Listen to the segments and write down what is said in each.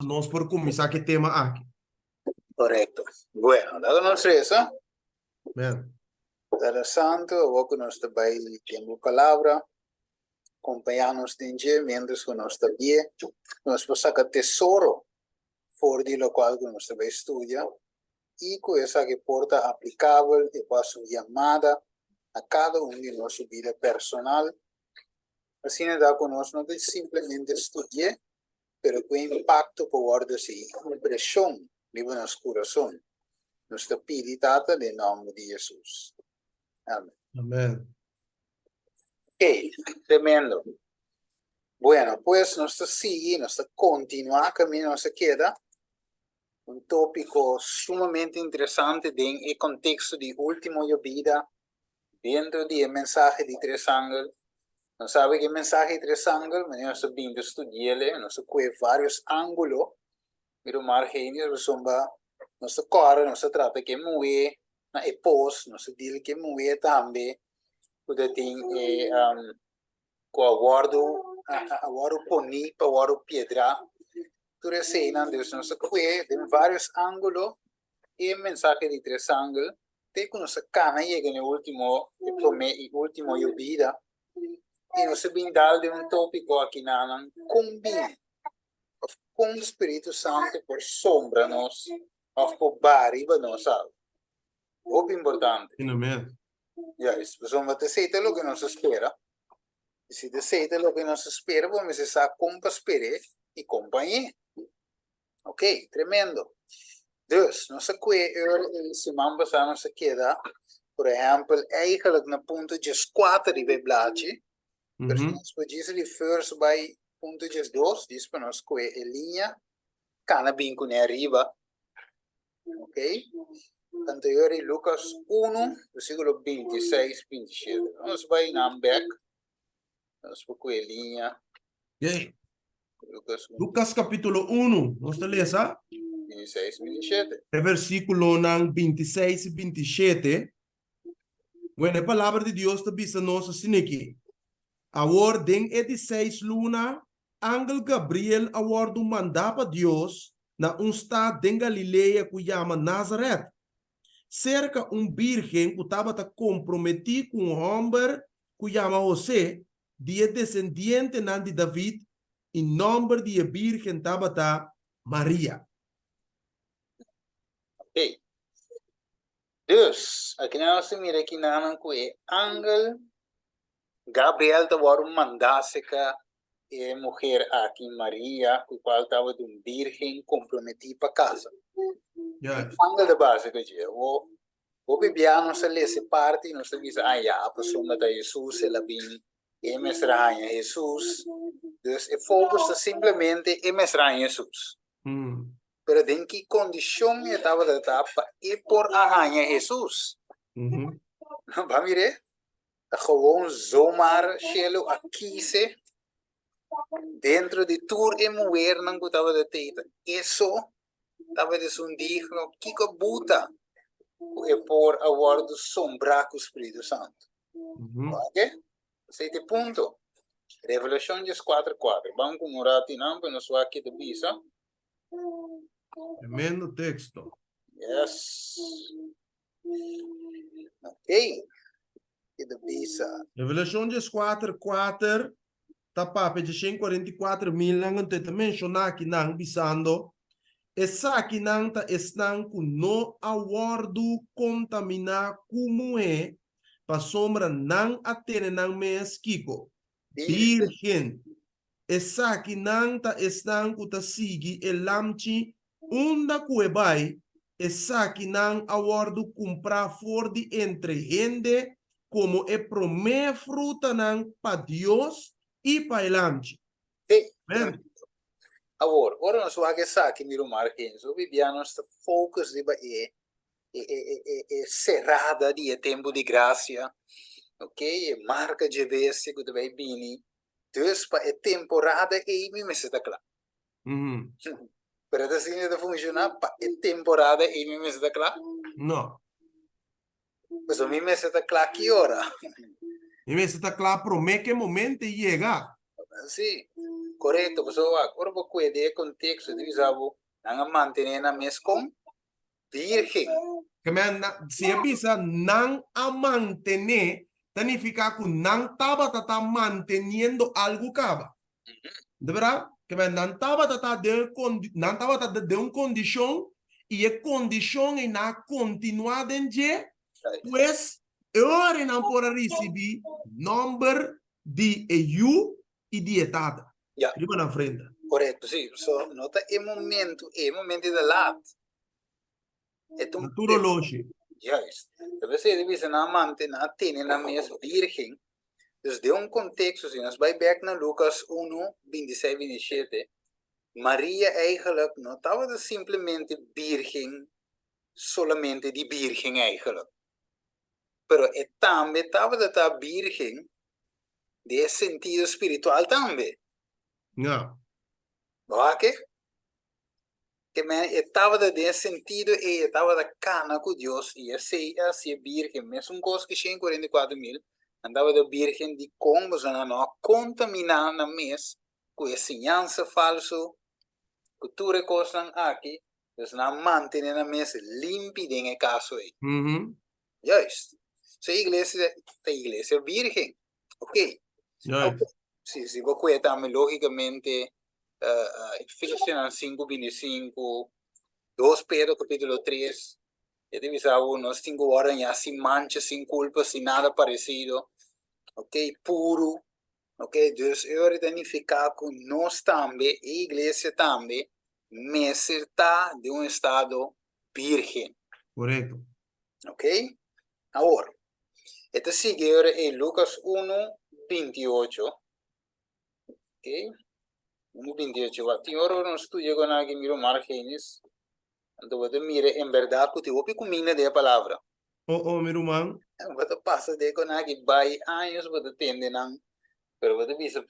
Nos por kuminsá ku e tema aki. Korekto. Bueno, laga nos resa. Amen. Tata Santu, awor ku nos ta bai den bo Palabra, kompañá nos den dje miéntras ku nos ta bie, nos por saka tesoro for di lokual ku nos ta bai studia i ku esaki por ta aplikabel i por hasi un yamada na kada un di nos su bida personal. Asina ta ku nos no ta simplemente studi'é, pero ku e impakto por wòrdu hasi impreshon riba nos kurason. Nos ta pidi, Tata, den nòmber di Hesus. Amen. Amen. Ok, tremendo. Bueno, pues nos ta sigui, nos ta kontinuá kaminda nos a keda. Un tópiko sumamente interesante den e konteksto di último yobida Dentro di e mensahe di tres angel, nos sabi ku e mensahe di tres angel, manera nos ta bin ta studi'el, nos ta kue varios angulo, mi ruman Argenius, pasobra nos ta kòrda, nos ta trata ku e muhé na e pos, nos ta deal ku e muhé tambe ku ta tin e ku a wòrdu a wòrdu poní pa wòrdu piedrá, tur eseinan, dus nos ta kue den varios angulo e mensahe di tres angel. Te ku nos a kana yega na e ultimo, e promé i ultimo yobida, i nos a bin dal den un tópiko akinanan, kon bini òf kon Spiritu Santu por sombra nos òf por baha riba nos algu. Hopi importante. Juist, pasobra ta esei ta loke nos a spera. I si ta esei ta loke nos a spera, bo mester sa kon pa sper'é i kon pa hañ'é. Ok, tremendo. Dus, nos a kue e ora ei siman pasá nos a keda, por ehèmpel, eigenlijk na punto 14 riba e blachi, pero si nos por djis reverse bai punto 12, djis pa nos kue e liña, kana bin kuné ariba. Ok, anto e ora ei Lukas 1, versíkulo 26, 27. Nos bai nan bèk. Nos por kue liña. Ok. Lucas 1. Lucas capítulo 1, nos ta lesa. 26, 27. E versículonan 26 i 27. Bueno, e palabra di Dios ta bisa nos asina aki, Awor den e di seis luna, angel Gabriel a wòrdu mandá pa Dios na un stat den Galilea ku yama Nazaret, serka un bírgen ku tabata komprometí ku un hòmber ku yama Hosé, di e desendientenan di David, i nòmber di e bírgen tabata Maria. Oké. Dus, akinan nos ta mira kinanan ku e angel Gabriel ta wòrdu mandá serka e muher aki, Maria, ku kual tabata un bírgen komprometí pa kasa. Juist. Angel ta basa ku dje. Awor, Hopi bia nos a lesa e parti i nos ta bisa, ah ya, pasobra ta Hesus el a bini, e mester a haña Hesus. Dus e focus ta simplemente e mester a haña Hesus. Pero den ki kondishon e tabata ta pa e por a haña Hesus? Bo a mir'é? Ta gewoon zomaar shelu a kise dentro di tur e muhernan ku tabata tei ta e so tabata esun digno kiko buta ku e por a wòrdu sombrá ku Spiritu Santu. Oke? Esei ta e punto. Revelashon 14 kuater. Ban ku un ratinan pa nos wak ke ta bisa. Tremendo teksto. Yes. Ok. Ke ta bisa. Revelashon 14 kuater ta papia dje 144 milnan, anto e ta menshoná akinan, bisando, Esakinan ta esnan ku no a wòrdu kontaminá ku muhé, pasobra nan a tene nan mes, kiko? Bírgen. Esakinan ta esnan ku ta sigui e Lamchi unda ku e bai, esakinan a wòrdu kumprá for di entre hende komo e promé frutanan pa Dios i pa e Lamchi. Sí, Amen. Awor, ora nos wak esaki, mi ruman Argenzo, hopi bia nos ta focus riba e e e e e e serada di e tempu di grasia, ok, e marka dje bestia ku ta bai bini. Dus pa e temporada ei mi mester ta kla. Pero ta asina ta funciona pa e temporada ei mi mester ta kla? No. Pasobra mi mester ta kla ki ora? Mi mester ta kla prome ke momento ei yega. Sí. Korekto, pasobra wak, ora bo kue den e konteksto di bisa bo, nan a mantené nan mes kon bírgen. Ke men, si e bisa nan a mantené, ta nifiká ku nan tabata ta manteniendo algu kaba. De berdad? Ke men, nan tabata ta den e nan tabata den un kondishon i e kondishon ei nan a kontinuá den dje, pues e ora ei nan por a risibí nòmber di e yu i di e tata riba nan frenta. Korekto, sí. So, no ta e momento ei, e momento ei ta laat. E ta un Na tur oloshi. Juist. Ta p'esei ta bisa nan a mante, nan a tene nan mes bírgen. Dus den un konteksto, si nos bai bèk na Lukas unu, bintiseis, bintishete, Maria eigenlijk no tabata simplemente bírgen solamente di bírgen eigenlijk. Pero e tambe tabata ta bírgen den e sentido spiritual tambe. Ja. Bo wak e? Ke men e tabata den e sentido ei, e tabata kana ku Dios i esei a hasié bírgen. Mesun kos ku 144.000, nan tabata bírgen dikon? Pasobra nan no a kontaminá nan mes ku e siñansa falsu, ku tur e kosnan aki. Dus nan a mantené nan mes limpi den e kaso ei. Juist. So e iglesia ta iglesia bírgen. Ok. Juist. Si, si bo kue tambe lógicamente Efesionan sinku binti sinku, dos Pedro kapítulo tres, e ta bisa bo nos tin ku wòrdu hañá sin mancha, sin kulpa, sin nada paresido, ok, puru, ok. Dus e ora ta nifiká ku nos tambe, e iglesia tambe, mester ta den un estado bírgen. Korekto. Ok? Awor, e ta sigui e ora ei Lukas unu, 28. Ok? Unu, 28. Wak, tin ora ora nos studia kon aki mira un Margenis, anto bo ta mira en bèrdat ku tin hopi kuminda den e palabra. Oh, oh, mi ruman. Bo ta pasa den kon aki bai años bo ta tende nan, pero bo ta bisa,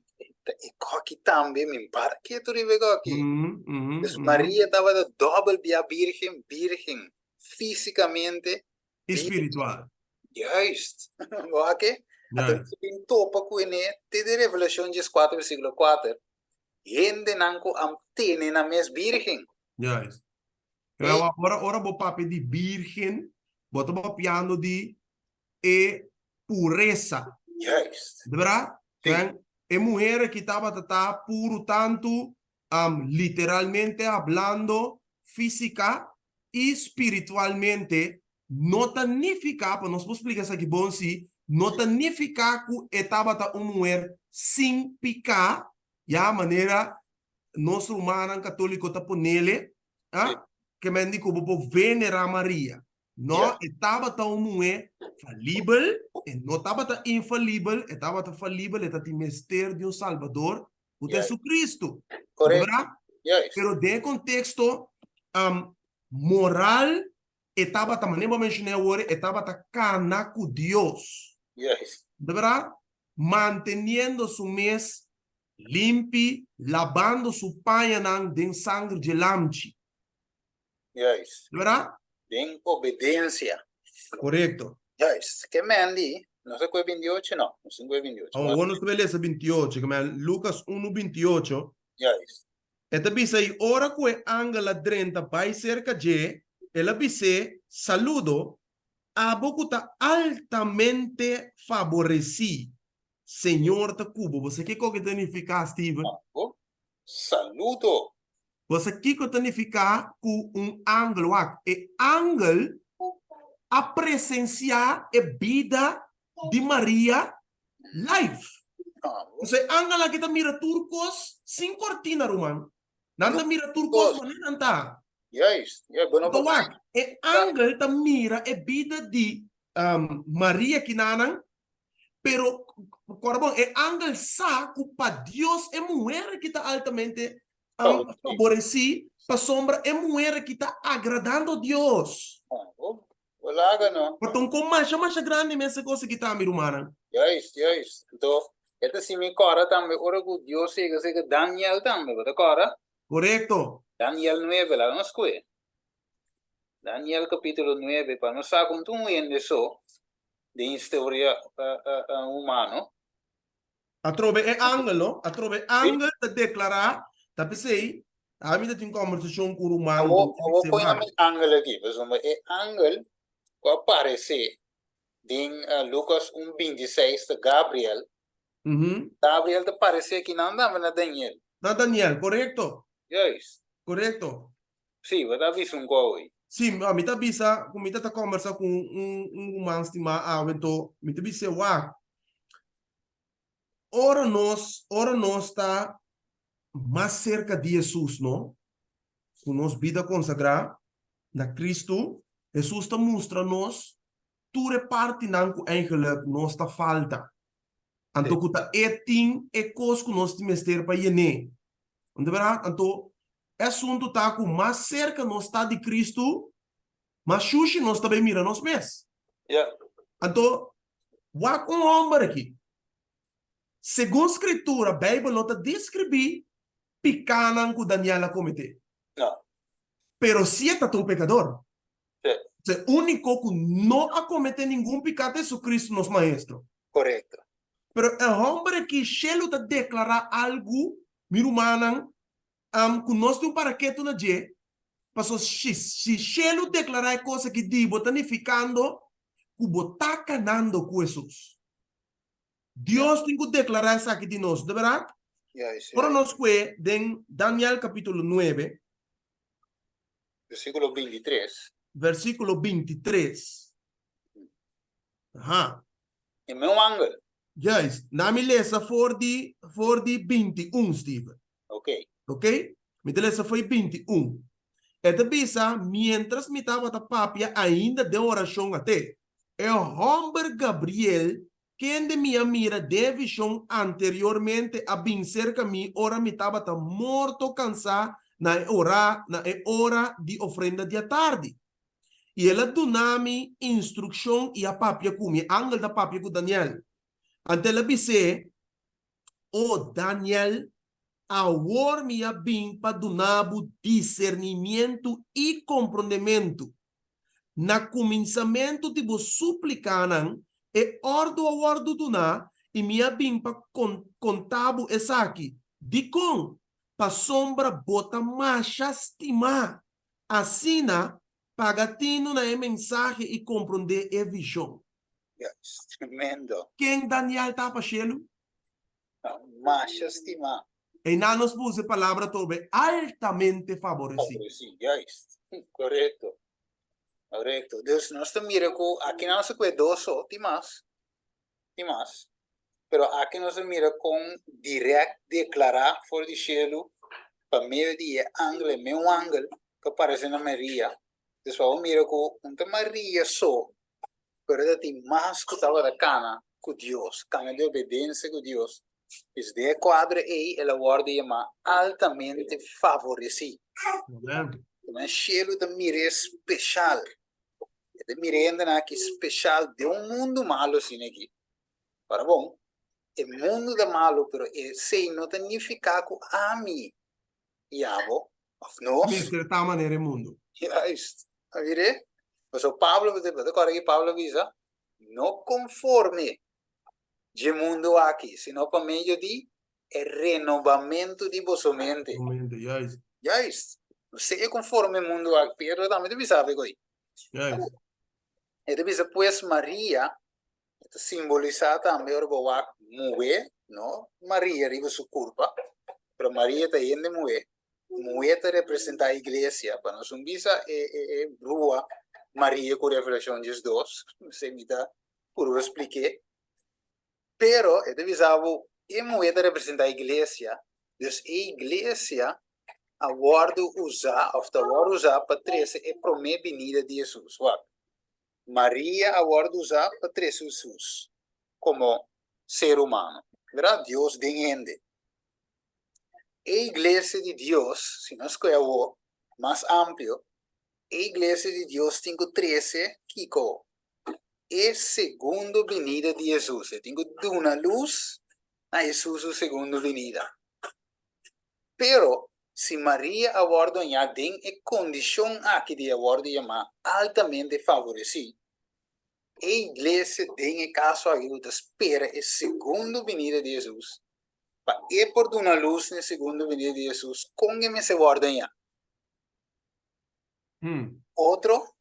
ta e koki tambe, mi para ketu riba e koki. Dus Maria tabata dòbel bia bírgen, bírgen físikamente I spiritual. Juist. Bo a ke? Anto nos a bin topa ku ene te den Revelashon dieskuater versíkulo kuater, hendenan ku a tene nan mes bírgen. Juist. Pero ora, ora bo papia di bírgen, bo ta papiando di e puresa. Juist. De berdad? Sí. E muher aki tabata ta puru tantu literalmente hablando, físika i spiritualmente, no ta nifiká, pa nos por splika esaki bon sí, no ta nifiká ku e tabata un muher sin piká, ya, manera nos rumannan katóliko ta ponele, a, ke men di ku bo por venerá Maria. No, e tabata un muhé falibel, e no tabata infalibel, e tabata falibel, e ta tin mester di un Salbador, ku ta Jesucristo. Correcto. Verdad? Juist. Pero den e contexto um, moral, e tabata, manera bo mencioné awor, e tabata cana cu Dios. Juist. De verdad? Manteniendo su mes limpi, labando su pañanan den sangre dje lamchi. Juist. Verdad? Den obedencia. Correcto. Juist. Ke men di, no sa kue 28 no, no sa kue 28. Awor nos ta bai lesa 28, ke men Lucas 1, 28. Juist. E ta bisa, i ora ku e angel a drenta bai serka dje, el a bis'é, Saludo, abo ku ta altamente faboresí, Señor ta ku bo. Bo sa kiko ke ta nifiká, Steven? Abo, saludo. Bo sa kiko ta nifiká ku un angel? Wak, e angel a presensiá e bida di Maria live. Entonces e angel aki ta mira tur kos sin kortina, ruman. Nan ta mira tur kos manera nan ta. Juist. Ja, bo no Anto wak, e angel ta mira e bida di Maria kinanan. Pero, kòrda bon, e angel sa ku pa Dios e muher aki ta altamente faboresí, pasobra e muher aki ta agradando Dios. Bo laga no. Por ta un kon masha masha grandi mes e kos aki ta, mi rumannan. Juist, juist. Anto, e ta si mi kòrda tambe ora ku Dios yega serka Daniel tambe, bo ta kòrda? Korekto. Daniel nuebe, laga nos kue. Daniel kapítulo nuebe, pa nos sa kon tur un hende so den historia humano. Atrobe e angel, no? Atrobe e angel ta deklará, ta p'esei, ami ta tin kòmbersashon ku ruman Awor, awor poi na mi angel aki, pasobra e angel ku a paresé den Lukas un 26 ta Gabriel. Gabriel ta paresé akinan tambe na Daniel. Na Daniel, korekto. Juist. Korekto. Sí, bo ta bisa un kò hoy. Sí, mi ta bisa ku mi ta ta kòmbersá ku un ruman stimá awe, anto mi ta bis'é, wak, Ora nos, ora nos ta mas serka di Hesus, no, ku nos bida konsagrá na Kristu, Hesus ta mustra nos tur e partinan ku eigenlik nos ta falta. Anto ku ta E tin e kos ku nos tin mester pa yen'é. Anto bèrdat? Anto e asuntu ta ku mas serka nos ta di Kristu, mas shushi nos ta bai mira nos mes. Anto, wak un hòmber aki. Segun Skritura, Beibel no ta deskribí pikánan ku Daniel a kometé. Pero si e ta un pekador. E úniko ku no a kometé ningun piká ta Hesukristu, nos Maestro. Pero e hòmber aki shelu ta deklará algu, mi rumannan, Am ku nos tin un paraketu na dje, paso si si shelu deklará e kos aki di bo ta nifikando ku bo ta kanando ku Hesus. Dios tin ku deklará esaki di nos, no ta bèrdat? Ora nos kue den Daniel kapítulo nuebe, Versíkulo bintitres. Versíkulo bintitres. Aha. E meu angel. Juist. Na mi lesa for di for di 21, Steven. Ok. Ok? Mi ta lesa for di 21. E ta bisa, Mientras mi tabata papia ainda den orashon ate, e hòmber Gabriel, kende mi a mira den e vishon anteriormente, a bin serka mi ora mi tabata morto kansá na e ora na e ora di ofrenda di atardi. I el a duna mi instrukshon i a papia ku mi. E angel ta papia ku Daniel. Anto el a bis'é, O Daniel, awor mi a bin pa duna bo disernimientu i komprondementu. Na kuminsamentu di bo suplikanan, e òrdu a wòrdu duná, i mi a bin pa konta bo esaki. Dikon? Pasobra bo ta masha stimá. Asina, paga tinu na e mensahe i komprondé e vishon. Yes, tremendo. Ken Daniel ta pa shelu? Masha stimá. Einan nos por usa e palabra tobe altamente faboresí. Faboresí, juist. Korekto. Korekto. Dus nos ta mira ku aki nan nos ta kue dos so, tin mas. Tin mas. Pero aki nos a mira kon dirèkt deklará for di shelu pa medio di e angel, e meun angel ku a paresé na Maria. Dus bo a mira ku un ta Maria so, pero ta tin mas ku tabata kana ku Dios, kana di obedensia ku Dios. Dus den e kuadro ei el a wòrdu yamá altamente favoresí. Amen. Shelu ta mir'é speshal. E ta mira e hendenan aki speshal den un mundu malu asina aki. Ora bon, e mundu ta malu, pero esei no ta nifiká ku ami i abo, òf nos. Mester ta manera e mundu. Juist. A mir'é? Pasobra Pablo, bo ta kòrda ki Pablo a bisa? No konforme dje mundu aki, sino pa medio di e renobamentu di boso mente. Mente, juist. Juist. No sea konforme e mundu aki. Pedro tambe ta bisa awe ko'i. Juist. E ta bisa pues Maria e ta simbolisá tambe ora bo wak muhé, no Maria riba su kurpa, pero Maria ta hende muhé. Muhé ta representá iglesia, pa nos un bisa e e e brua Maria ku Revelashon 12, esei mi ta purba splik'é. Pero e ta bisa bo, e muhé ta representá iglesia, dus e iglesia a wòrdu usá òf ta wòrdu usá pa trese e promé binida di Hesus. Wak, Maria a wòrdu usá pa trese Hesus komo ser humano, bèrdat? Dios den hende. E iglesia di Dios, si nos kohe awor mas amplio, e iglesia di Dios tin ku trese kiko? E segundo binida di Hesus. E tin ku duna lus na Hesus su segundo binida. Pero, si Maria a wòrdu hañá den e kondishon aki di a wòrdu yamá altamente favoresí. E iglesia den e kaso aki ku ta spera e segundo binida di Hesus, pa e por duna lus na e segundo binida di Hesus, kon e mester wòrdu hañá? Otro,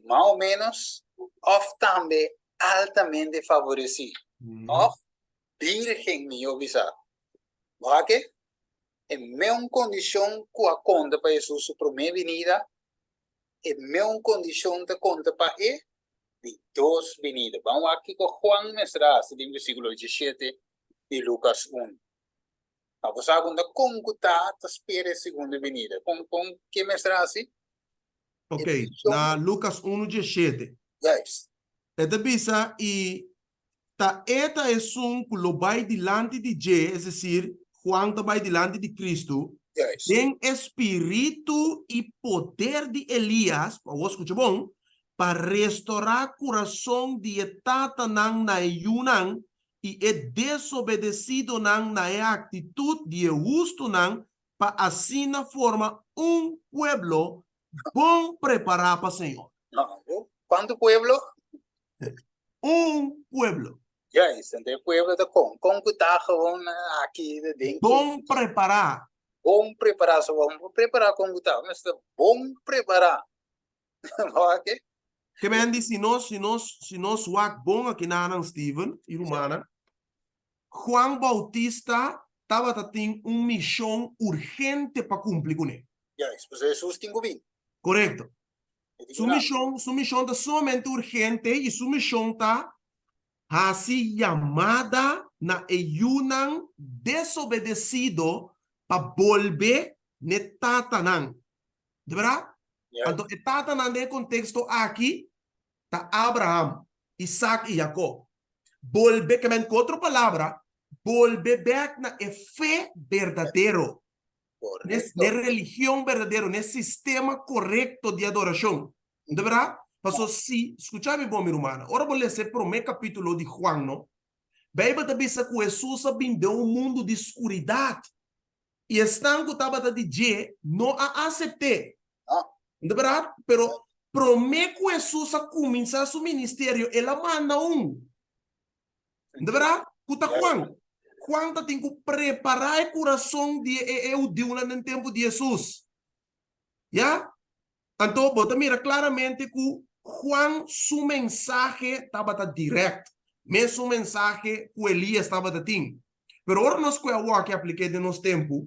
mas o ménos, òf tambe altamente favoresí, òf bírgen, mihó bisá. Wak e? E meun kondishon ku a konta pa Hesus su promé binida, e meun kondishon ta konta pa e di dos binida. Ban wak kiko Juan mester a hasi den versíkulo diesshete di Lukas un. Ma bo sa ku ta kon ku ta ta spera e segundo binida? Kon kon ke mester a hasi? Ok, na Lukas unu diesshete. Juist. E ta bisa, I Ta e ta esun ku lo bai dilanti di dje, es desir, Juan ta bai dilanti di Kristu, den e spiritu i poder di Elias, awor skucha bon, pa restorá kurason di e tatanan na e yunan i e desobedesidonan na e aktitut di e hustunan, pa asina forma un pueblo bon prepará pa Señor. Kuantu pueblo? Un pueblo. Juist, anto e pueblo ta kon? Kon ku ta gewoon aki den ki? Bon prepará. Bon prepará, so bo por prepará kon ku ta, mester ta bon prepará. Oke. Ke men di si nos, si nos, si nos wak bon akinanan Steven i rumannan, Juan Bautista tabata tin un mishon urgente pa kumpli kuné. Juist, pasobra Hesus tin ku bin. Korekto. Su mishon, su mishon ta sumamente urgente i su mishon ta hasi yamada na e yunan desobedesido pa bolbe n'e tatanan. Di berdad? Anto e tatanan den e konteksto aki ta Abraham, Isaac i Jacob. Bolbe, ke men ku otro palabra, bolbe bèk na e fe berdadero. N'e religion berdadero, n'e sistema korekto di adorashon. No ta berdad? Paso si, skucha mi bon mi rumannan, ora bo lesa e promé kapítulo di Juan no, Beibel ta bisa ku Hesus a bin den un mundu di skuridat i esnan ku tabata di dje no a asept'é. No ta berdad? Pero promé ku Hesus a kuminsá su ministerio, el a manda un. De berdad? Ku ta Juan? Juan ta tin ku prepará e kurason di e e hudiunan den tempu di Hesus. Ya? Anto bo ta mira klaramente ku Juan su mensahe tabata dirèkt, mesun mensahe ku Elias tabata tin. Pero ora nos ku e awor aplik'é den nos tempu,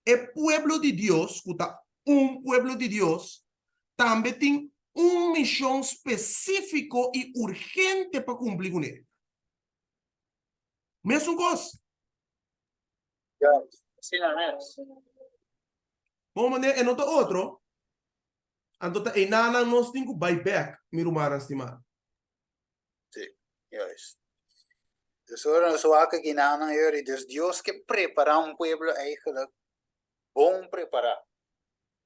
e pueblo di Dios, ku ta un pueblo di Dios, tambe tin un mishon spesífiko i urgente pa kumpli kuné. Mesun kos. Ya, asina mes. Bon manera e no ta otro, anto ta einanan nos tin ku bai bèk, mi rumannan stimá. Sí, juist. Dus ora nos wak aki nanan yori, dus Dios ke prepará un pueblo eigenlijk bon prepará.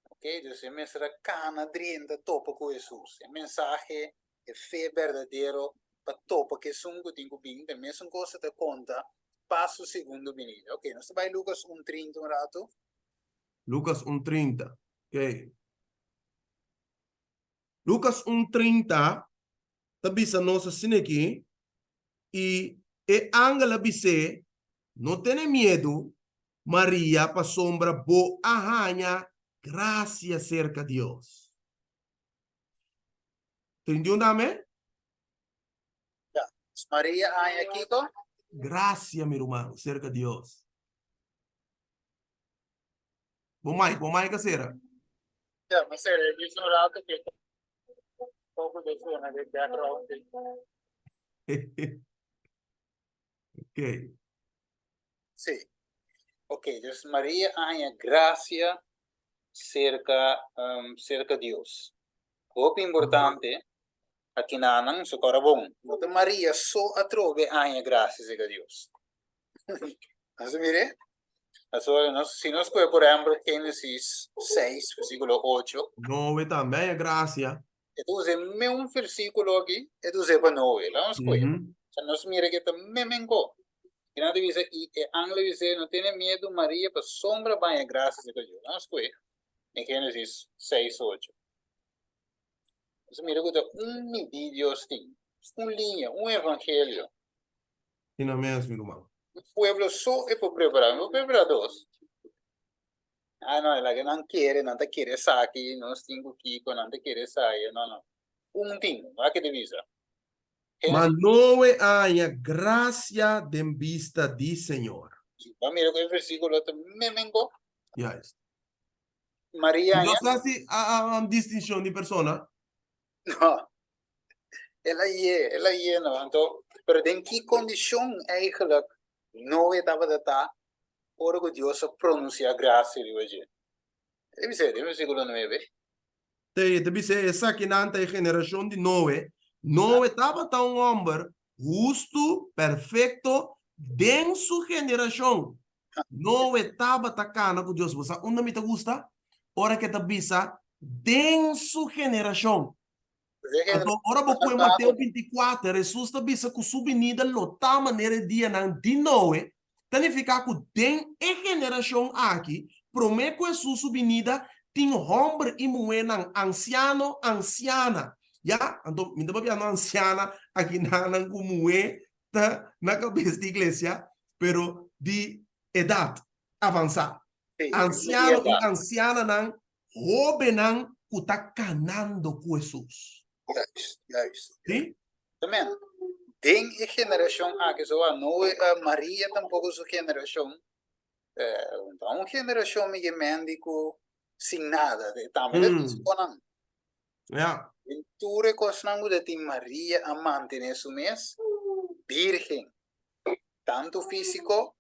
Ok, dus e mester a kana drenta topa ku Hesus. E mensahe, e fe berdadero pa topa ku esun ku tin ku bin, ta e mesun kos ta konta pa su segundo binida. Ok, nos ta bai Lukas un trinta un ratu. Lukas un trinta, ok. Lukas un trinta ta bisa nos asina aki, I e angel a bis'é, No tene miedu, Maria, pasobra bo a haña grasia serka Dios. 31 dame? Ya. Maria a haña kiko? Grasia, mi ruman, serka Dios. Bo mic, bo mic a sera. Ya, mi sera. E bisa un rato ke poko de suena de background. Ok. Sí. Ok, dus Maria a haña gracia cerca, um, cerca Dios. Hopi importante, aki nanan su kora bon. No ta Maria so atrobe a haña gracia cerca Dios. Nos a mire? Pasobra nos, si nos kohe por ehempel Génesis 6, versículo 8. Noe tambe haña gracia. E ta usa e meun versículo aki, e ta usa pa Noe. Laga nos kohe. Sa nos mira ke ta memenko. I nan ta bisa, i e angel a bis'é, No tene miedu, Maria, pasobra bo haña gracia serka Dios. Laga nos kohe den Génesis 6, 8. Nos a mira ku ta un midí Dios tin. Un liña, un evangelio. Asina mes, mi ruman. Un pueblo so e por prepará, no por prepará dos. Ah, no, laga nan kere, nan ta kere esaki, nos tin ku kiko, nan ta kere esaya. No, no. Un tin, wak ke ta bisa. Ma Noe a haña grasia den bista di Señor. Bo a mira ku e versíkulo ta memengo? Juist. Maria haña. No ta hasi distinshon di persona? No. El a ye, el a ye no. Anto, pero den ki kondishon eigenlijk Noe tabata ta ora ku Dios a pronunsiá grasia riba dje? E ta bis'é den versíkulo nuebe. Te, e ta bis'é, Esakinan ta e generashon di Noe. Noe tabata un hòmber hustu, perfekto, den su generashon. Noe tabata kana ku Dios. Bo sa unda mi ta gusta? Ora ku e ta bisa, den su generashon. Anto, ora bo pue Mateo bintikuater, Hesus ta bisa ku su binida lo ta manera e dianan di Noe, ta nifiká ku den e generashon aki, promé ku Hesus su binida, tin hòmber i muhénan, ansiano, ansiana. Ya, anto mi ta papiando ansiana aki nannan ku muhé ta na kabes di iglesia, pero di edat avansá. Ansiano i ansiananan Hóbennan ku ta kanando ku Hesus. Juist, juist. Sí? Amen. Den e generashon aki, so a Noe, Maria tampoko su generashon, ta un generashon mi ke mendi ku sin nada, tambe ta tin su konan. Ja. Den tur e kosnan ku ta tin Maria a mantene su mes birgen, tantu físiko,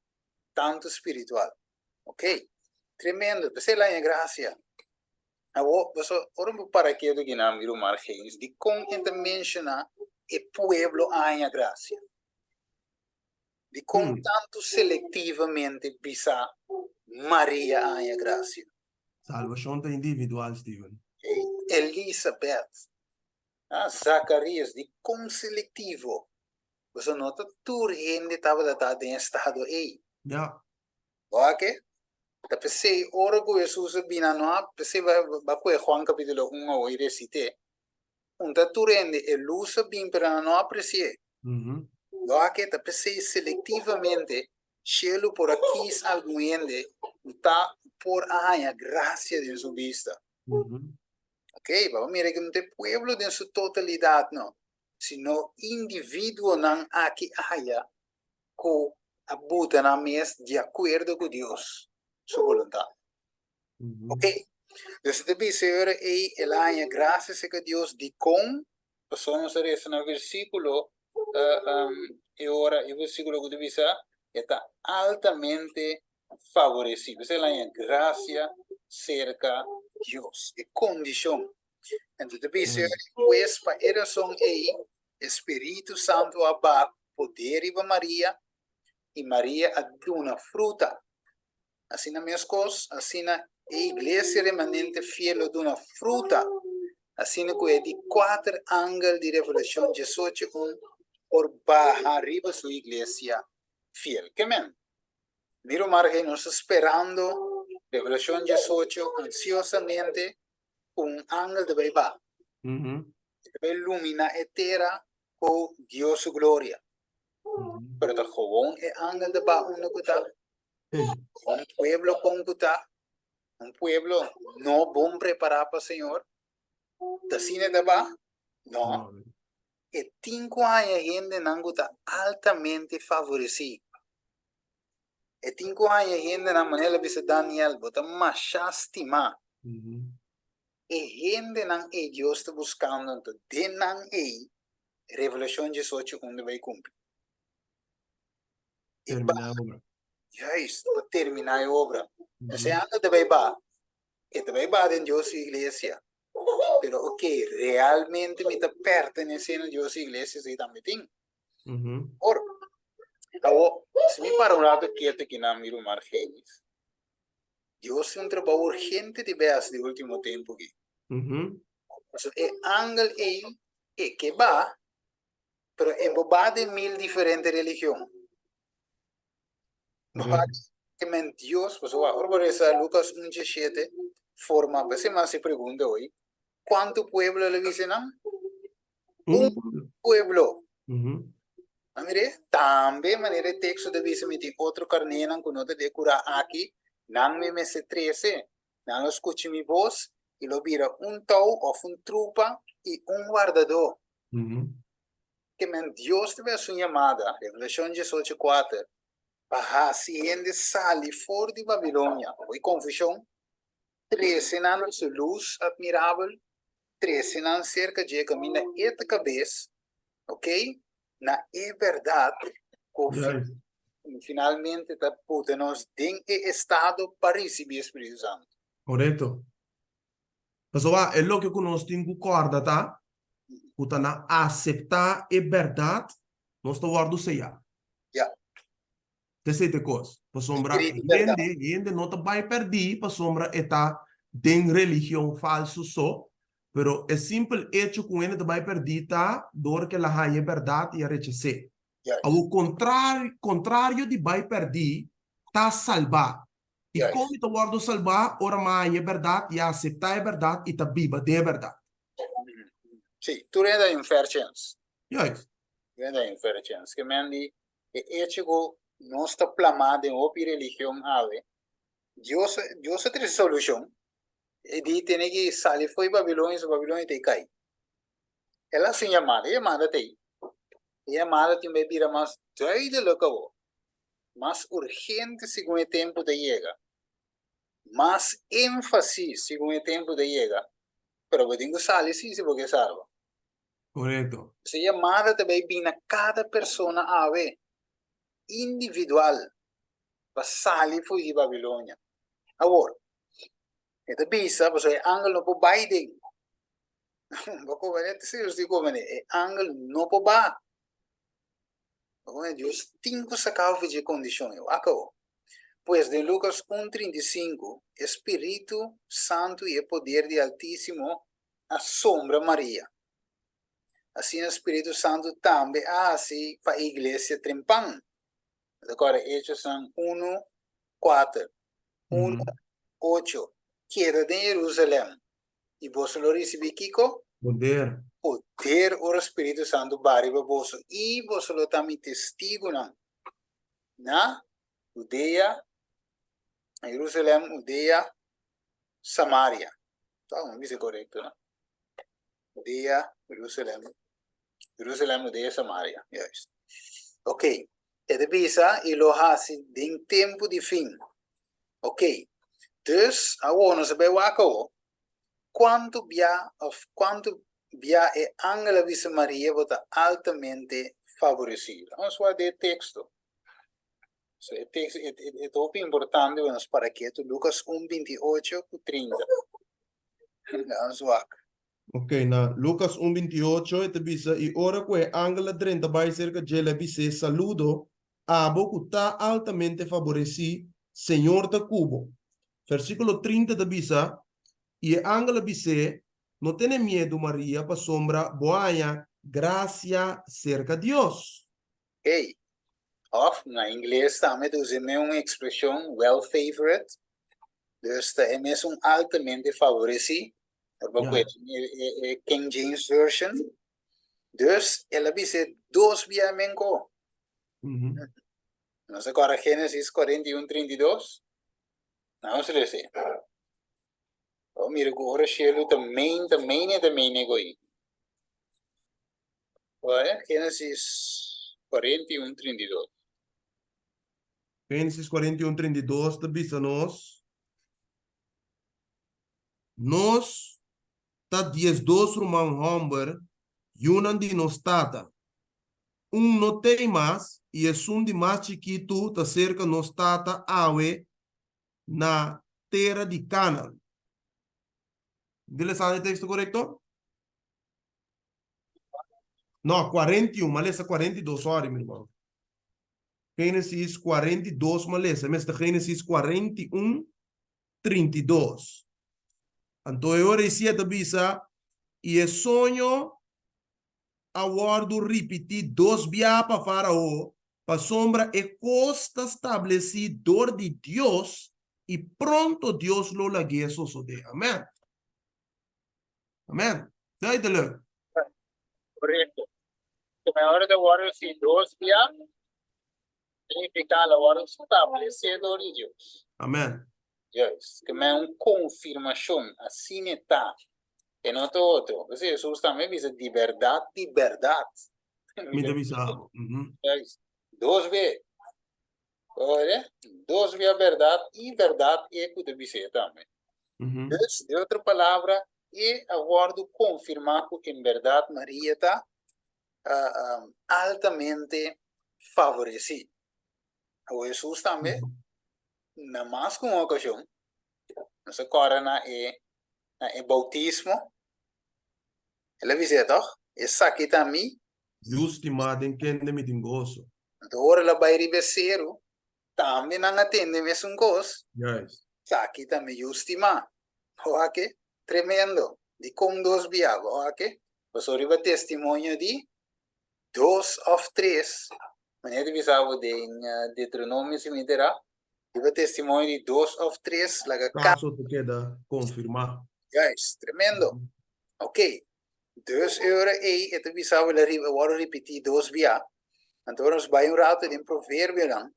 tantu spiritual. Ok, tremendo, p'esei el haña gracia. Awor, paso, ora bo para ketu aki nan, mi ruman Argenis, dikon e ta menshoná e pueblo a haña gracia? Dikon tantu selectivamente bisa Maria a haña gracia? Salvacion ta individual, Steven. Elisabeth, ah, Zacarias, dikon selectivo? Pasobra no ta tur hende tabata ta den e estado ei. Ja. Oke? Ta p'esei ora ku Hesus a bini no a p'esei ba kohe Juan kapitulo un awo i resit'é. Un ta tur hende e lus a bin pero nan no a apresi'é. Oke? Ta p'esei selektivamente shelu por a kis algun hende ku ta por a haña grasia den su bista. Oke, bo a mira ku no ta e pueblo den su totalidat no, sino individuonan aki a haya ku a buta nan mes di akuerdo ku Dios su boluntat. Ok, dus e ta bisa e ora ei el a haña grasia serka Dios. Dikon? Pasobra nos a resa na versíkulo e ora e versíkulo ku ta bisa e ta altamente faboresí. P'esei el a haña grasia serka Dios, e kondishon. Enton ta bisa e ora ei, pues pa e rason ei E Spiritu Santu a baha ku poder riba Maria, i Maria a duna fruta. Asina meskos, asina e iglesia remanente fiel lo duna fruta, asina ku e di kuater angel di Revelashon diesocho un por baha riba su iglesia fiel. Ke men? Mi ruman rei, nos ta sperando Revelashon diesocho ansiosamente ku un angel ta bai baha. E ta bai lumina e tera ku Dios su gloria. Pero ta gewoon e angel ta baha unda ku ta? Un pueblo kon ku ta? Un pueblo no bon prepará pa Señor? Ta asina e ta baha? No. E tin ku haña hendenan ku ta altamente favoresí. E tin ku haña hendenan, manera el a bisa Daniel, bo ta mashá stimá. E hendenan ei Dios ta buskando, anto den nan ei Revelashon diesocho unda bai kumpli. E Terminá e obra. Juist, pa terminá e obra. Esei anda ta bai baha. E ta bai baha den Dios su iglesia. Pero ok, realmente mi ta pertenesé na Dios su iglesia, esei tambe tin. Or, awo, si mi para un rato ketu aki na mi ruman Argenis, Dios tin un trabou urgente di bai hasi di ultimo tempu aki. Pasobra e angel ei, e ke ba, pero e bo ba den mil diferente religion. Bo ba ke men Dios, pasobra ora bo resa Lucas un diesshete, forma, p'esei mi a hasi e pregunta hoy, kuantu pueblo el a bisa nan? Un pueblo. pueblo. A mir'é? Tambe manera e teksto ta bisa, Mi tin otro karnénan ku no ta den e kurá aki, nan mi mester trese. Nan lo skucha mi bos i lo bira un tou òf un trupa i un wardadó. Ke men Dios ta bira su yamada, Revelashon diesocho kuater, pa hasi hende sali for di Babilonia, hopi konfushon, trese nan na su lus atmirabel, trese nan serka dje kaminda e ta kabes, ok, na e bèrdat ku finalmente ta puta nos den e estado pa risibí e Spiritu Santu. Korekto. Pasobra e loke ku nos tin ku kòrda ta ku ta na aseptá e bèrdat nos ta wòrdu seyá. Ya. Esei ta e kos. Pasobra hende, hende no ta bai pèrdí pasobra e ta den religion falsu so, pero e simpel echo ku hende ta bai pèrdí ta dor ku el a haña e bèrdat i a rechas'é. Awor, kontrario di bai pèrdí ta salbá. I kon mi ta wòrdu salbá? Ora mi a haña e bèrdat i a aseptá e bèrdat i ta biba den e bèrdat. Sí, tur hende a un fair chance. Juist. Tur hende a un fair chance. Ke men di e echo ku nos ta plamá den hopi religion awe, Dios, Dios a trese solushon. E di tene ki sali fo'i Babilonia, so Babilonia ta e kai. El a hasi un yamada, e yamada ta ei. E yamada tin bai bira mas duidelik awor, mas urgente segun e tempu ta yega, mas énfasis segun e tempu ta yega, pero bo tin ku sali si si bo ke salba. Korekto. Su yamada ta bai bin na kada persona awe, individual, pa sali for di Babilonia. Awor, e ta bisa, pasobra e angel no por bai den. Bo komprende? Si Dios di komprende, e angel no por ba. Bo komprende? Dios tin ku saka bo for dje kondishon ei. Wak awor. Pues den Lukas un 35, e Spiritu Santu i e poder di Altísimo a sombra Maria. Asina Spiritu Santu tambe a hasi pa e iglesia trempan. Ta kòrda Hechosnan unu, kuater, unu, ocho, Keda den Jerusalèm, i boso lo risibí kiko? Poder. Poder ora Spiritu Santu baha riba boso, i boso lo ta mi testigunan na Hudea, na Jerusalèm, Hudea, Samaria. Ta mi bisa korekto, no? Judea, Jerusalem, Jerusalem, Judea, Samaria. Juist. Ok. E ta bisa i lo hasi den tempu di fin. Ok. Dus, awor nos a bai wak awor. Kuantu bia of kuantu bia e angel a bisa Maria bo ta altamente favoresido? Nos wak den e teksto. So e teksto e e ta hopi importante pa nos para ketu Lukas un 28 ku 30. Nos wak. Ok, na Lukas un 28 e ta bisa, I ora ku e angel a drenta bai serka dje, el a bis'é, Saludo, abo ku ta altamente faboresí, Señor ta ku bo. Versíkulo 30 ta bisa, I e angel a bis'é, No tene miedu, Maria, pasobra bo a haña grasia serka Dios. Hey, of na ingles tambe ta usa e mesun expresion well favored, dus ta e mesun altamente favoreci, ora bo Ja. e e King James Version, dus el a bisa e dos bia menko. Nos a kòrda Genesis 41, 32? Nos lesa. Bo mira ku ora shelu ta mein, ta mein e ta mein e goi. Wak Génesis 41, 32. Génesis 41, 32 ta bisa nos, Nos ta 12 ruman hòmber, yunan di nos tata. Un no t'ei mas, i esun di mas chikitu ta serka nos tata awe na tera di Kanan. Mi ta lesando e teksto korekto? No, 41, m'a lesa 42, sorry mi ruman. Génesis 42 m'a lesa, mester Génesis 41, 32. Anto e ora ei ta bisa, i e soño a wòrdu ripití dos bia pa Fárao, pasobra e kos ta stablesí dor di Dios, i pronto Dios lo lag'é sosodé. Amèn. Amèn. Duidelijk. Korekto. Ku ora ta wòrdu si dos bia, signifiká la wòrdu stablesé dor di Dios. Amen. Juist. Ku men un konfirmashon, asina e ta. E no ta otro. P'esei Hesus tambe a bisa, Di bèrdat, di bèrdat. Mi ta bisa bo. Juist. Dos be. Oye, dos bia bèrdat i bèrdat e ku ta bis'é tambe. Dus, den otro palabra, e a wòrdu konfirmá ku en bèrdat Maria ta altamente favoresí. Awor Hesus tambe, na mas ku un okashon, nos a kòrda na e na e boutismo, el a bis'é tòg, Esaki ta mi Yu stimá den kende mi tin goso. Anto ora el a bai riba e seru, tambe nan a tende mesun kos. Juist. Esaki ta mi yu stimá. Bo wak? Tremendo! Dikon dos bia? Bo wak? Pasobra riba testimonio di dos òf tres, manera ta bisa bo den Deuteronomio si mi ta era, riba testimonio di dos òf tres laga Kaso ta keda konfirmá. Juist, tremendo! Oké, Dus e ora ei e ta bisa bo el a wòrdu ripití dos bia. Anto ora nos bai un ratu den Proverbionan,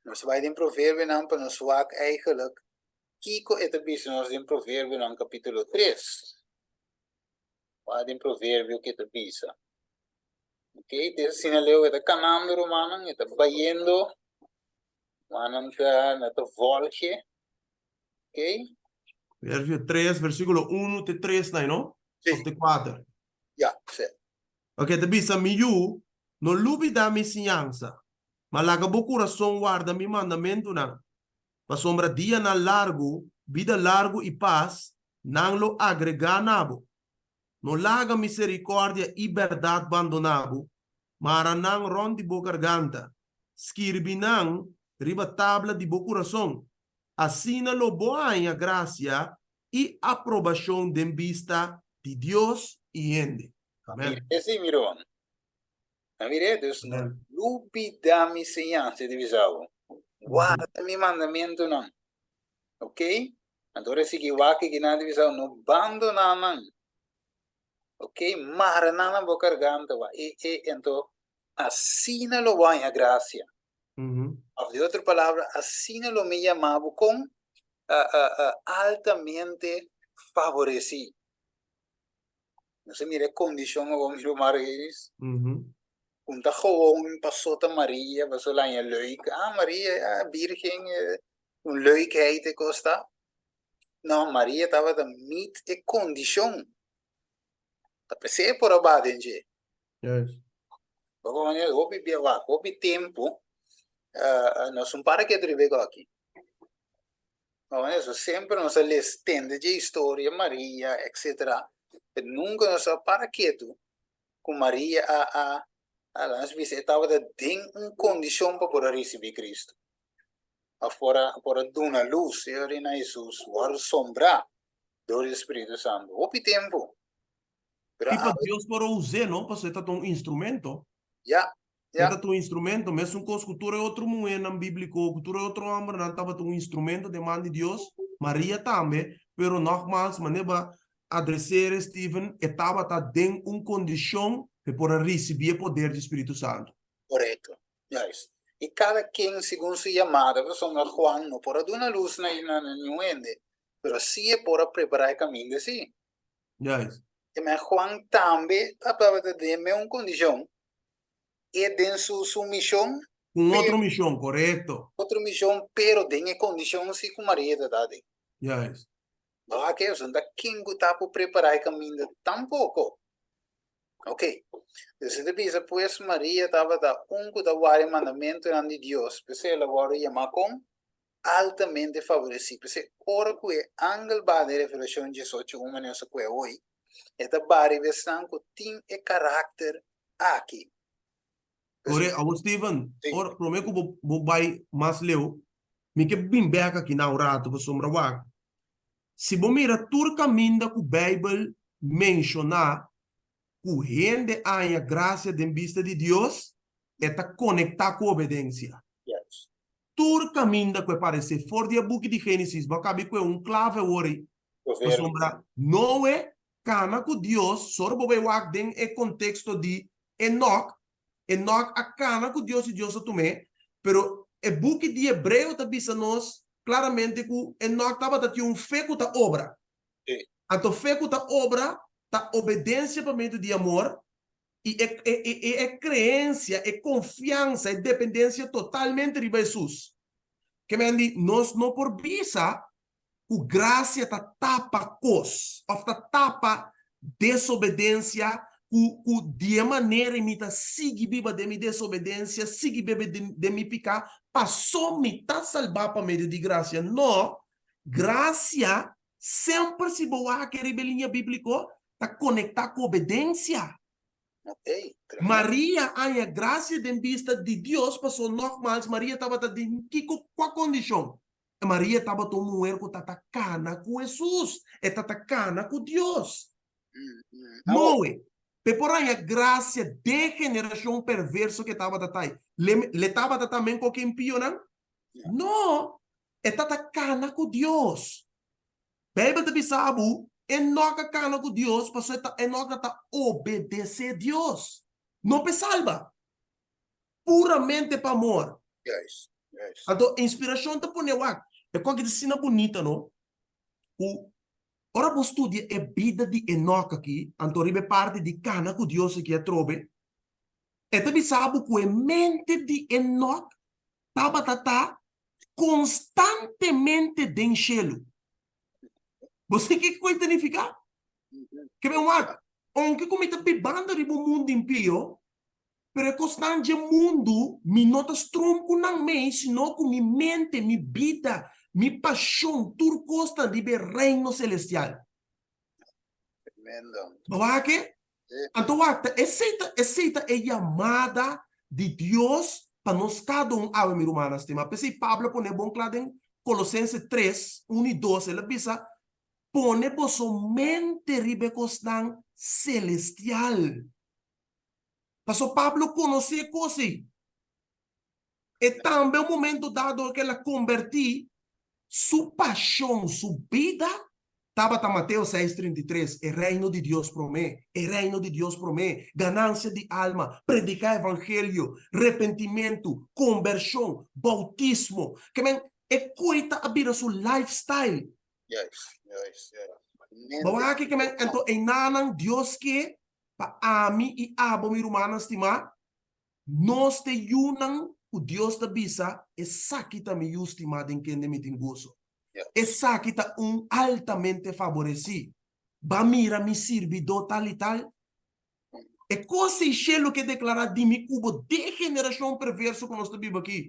nos bai den Proverbionan pa nos wak eigenlijk kiko e ta bisa nos den Proverbionan kapítulo tres. Wak den Proverbio ke ta bisa. Ok, te asina leu e ta kanando rumannan, e ta bayendo, rumannan ta na ta volge. Ok. Proverbio 3, versículo 1 te 3 nai, no? Sí. Of te 4? Ja, sí. Ok, ta bisa, Mi yu, no lubidá mi siñansa, ma laga bo kurason warda mi mandamentunan, pasobra dianan largu, bida largu i pas, nan lo agregá na bo. No laga miserikòrdia i bèrdat bandoná bo, mara nan rònt di bo garganta, skirbi nan riba tabla di bo kurason. Asina lo bo haña grasia i aprobashon den bista di Dios i hende. Amen. Mira esei, mi ruman. A mir'é, dus no lubidá mi señansa, e ta bisa bo. Warda mi mandamentunan. Ok? Anto ora e sigui wak aki nan, e ta bisa bo, no bandoná nan. Ok? Mara nan na bo garganta, wak. E, e, anto asina lo bo haña grasia. Of di otro palabra, asina lo mi yama bo kon altamente faboresí. Nos a mira e kondishon awor, mi ruman Margelis. Un ta gewoon pasó ta Maria, pasó el haña leuk. Ah, Maria, ah, bírgen, un leukheid e kos ta. No, Maria tabata meet e kondishon. Ta p'esei e por a baha den dje. Juist. Poko manera hopi bia wak, hopi tempu nos un para ketu riba e koki. Poko manera so semper nos a les tende dje historia Maria etcetera, pero nunka nos a para ketu ku Maria a a a laga nos bisa e tabata den un kondishon pa por a risibí Cristo òf por a por a duna lus e ora na Hesus wòrdu sombrá dor di Spiritu Santu hopi tempu. Pero I pa Dios por a us'é, no? Pasobra e ta ta un instrumento. Ya, ya. E ta ta un instrumento, mesun kos ku tur e otro muhénan bíbliko, ku tur e otro hòmbernan tabata un instrumento den man di Dios, Maria tambe, pero nògmals, manera bo a adres'é, Steven, e tabata den un kondishon pa e por a risibí e poder di Spiritu Santu. Korekto, juist. I kada ken segun su yamada, pasobra Juan no por a duna lus na niun hende, pero sí e por a prepará e kaminda sí. Juist. E men Juan tambe tabata den meun kondishon, e den su su mishon. Un otro mishon, korekto. Otro mishon, pero den e kondishon si ku Maria ta ta den. Juist. Bo a ke ta ken ku ta por prepará e kaminda tampoko. Ok. Dus e ta bisa pues Maria tabata un ku ta wara e mandamentunan di Dios, p'esei el a wòrdu yamá kon? Altamente faboresí. P'esei, ora ku e angel baha den Revelashon diesocho un manera nos a kue awoi, e ta baha riba esnan ku tin e karakter aki. Ore, awor Steven, ora promé ku bo bo bai mas leu, mi ke bin bèk aki na un ratu pasobra wak, si bo mira tur kaminda ku Beibel menshoná ku hende haña grasia den bista di Dios, e ta konektá ku obedensia. Tur kaminda ku e paresé for di e buki di Génesis, bo a kabi ku e un klave awor ei. Pasobra Noe kana ku Dios, sor bo bai wak den e konteksto di. Enoch, Enoch a kana ku Dios i Dios a tum'é, pero e buki di Hebreo ta bisa nos klaramente ku Enoch tabata tin un fe ku ta obra. Anto fe ku ta obra ta obedensia pa medio di amor i e e e kreensia, e konfiansa, e dependensia totalmente riba Hesus. Ke men di nos no por bisa ku grasia ta tapa kos òf ta tapa desobedensia ku ku di e manera mi ta sigui biba den mi desobedensia, sigui bebe den mi piká paso mi ta salbá pa medio di grasia. No, grasia semper si bo wak riba e liña bíbliko ta konektá ku obedensia. Maria haña grasia den bista di Dios paso nògmals Maria tabata den kiko kua kondishon? Maria tabata un muher ku ta ta kana ku Hesus, e ta ta kana ku Dios. Noe, p'e por haña grasia den generashon perverso ku e tabata ta ei, le tabata ta men koke impionan? No, e ta ta kana ku Dios. Beibel ta bisa bo, Enok a kana ku Dios pasobra Enok ta ta obedesé Dios, no p'e salba. Puramente pa amor. Juist, juist. Anto inspirashon ta pone wak. E kos aki ta asina bunita no, ku ora bo studia e bida di Enok aki, anto riba e parti di kana ku Dios aki atrobe, e ta bisa bo ku e mente di Enok tabata ta konstantemente den shelu. Bo sa kiko e ta nifiká? Ke ben wak, ounke ku mi ta bibando riba un mundu impio, Pero e kosnan dje mundu, mi no ta strom ku nan mei, sino ku mi mente, mi bida, mi pashon, tur kos ta riba e Reino Selestial. Tremendo. Bo wak e? Anto wak, ta esei ta, esei ta e yamada di Dios pa nos kada un awe, mi rumannan stimá. P'esei Pablo a pone bon kla den Kolosense tres, un i dos, el a bisa, Pone boso mente riba e kosnan selestial. Paso Pablo konosé e kos ei. E tambe un momento dado ku el a kombertí, su pashon, su bida tabata Mateo seis trinta i tres, e reino di Dios promé, e reino di Dios promé, ganansia di alma, prediká evangelio, repentimentu, kombershon, boutismo. Ke men, e koita a bira su lifestyle. Juist, juist, juist. Bo wak aki ke men, anto einanan Dios ke Pa ami i abo, mi rumannan stimá, nos ta e yunan ku Dios ta bisa, Esaki ta mi yu stimá den kende mi tin goso. Esaki ta un altamente faboresí. Ba mira mi sirbidó tal i tal. E kos ei shelu ke deklará di mi ku bo den e generashon perverso ku nos ta biba aki.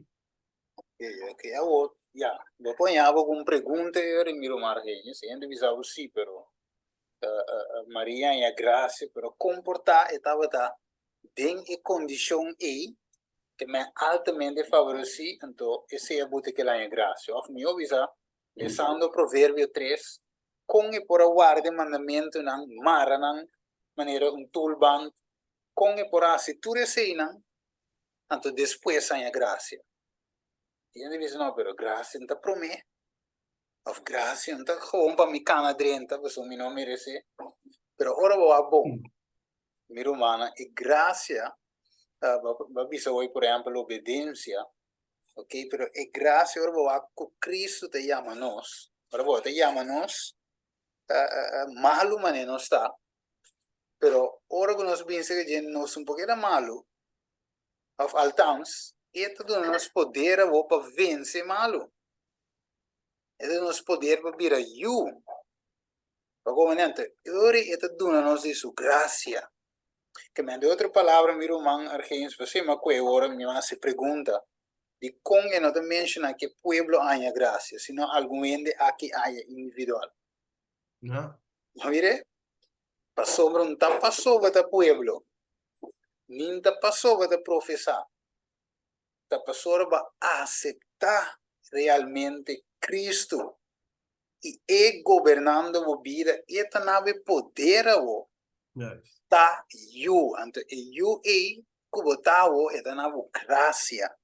Ok, awor, ya, bo por haña bo ku un pregunta ei ora mi ruman Argenio, si hende bisa bo sí, pero Maria haña gracia, pero kon por ta e tabata den e kondishon ei ke men altamente favoresí, anto esei a buta kel haña gracia? Òf mihó bisa, lesando Proverbio tres, kon e por a warda e mandamentunan, mara nan manera un tulband, kon e por a hasi tur eseinan anto despues haña gracia? I hende bisa, no, pero gracia no ta promé. Of gracia no ta gewoon pa mi kana drenta, pasobra mi no meresé. Pero ora bo wak bon, mi rumannan, e gracia, bo a bisa hoy por ehempel obedencia, ok, pero e gracia ora bo wak ku Cristo ta yama nos, ora bo ta yama nos, malu manera nos ta, pero ora ku nos binse ke dje nos un por keda malu, of altans, e ta duna nos poder awor pa vense malu. E ta duna nos poder pa bira yu. Pa komo nente, ora e ta duna nos di su grasia. Ke men di otro palabra mi ruman Argenis pasobra mi a kohe ora mi a hasi pregunta di kon e no ta menshona ke pueblo a haña grasia, sino algun hende aki haya individual. Bo mira? Pasobra no ta pasobra ta pueblo, nin ta pasobra ta profesá. Ta pasobra bo a aseptá realmente Cristo i E gobernando bo bida, E ta na bo e poder awor. Ta yu. Anto e yu ei ku bo ta awor, e ta na bo grasia.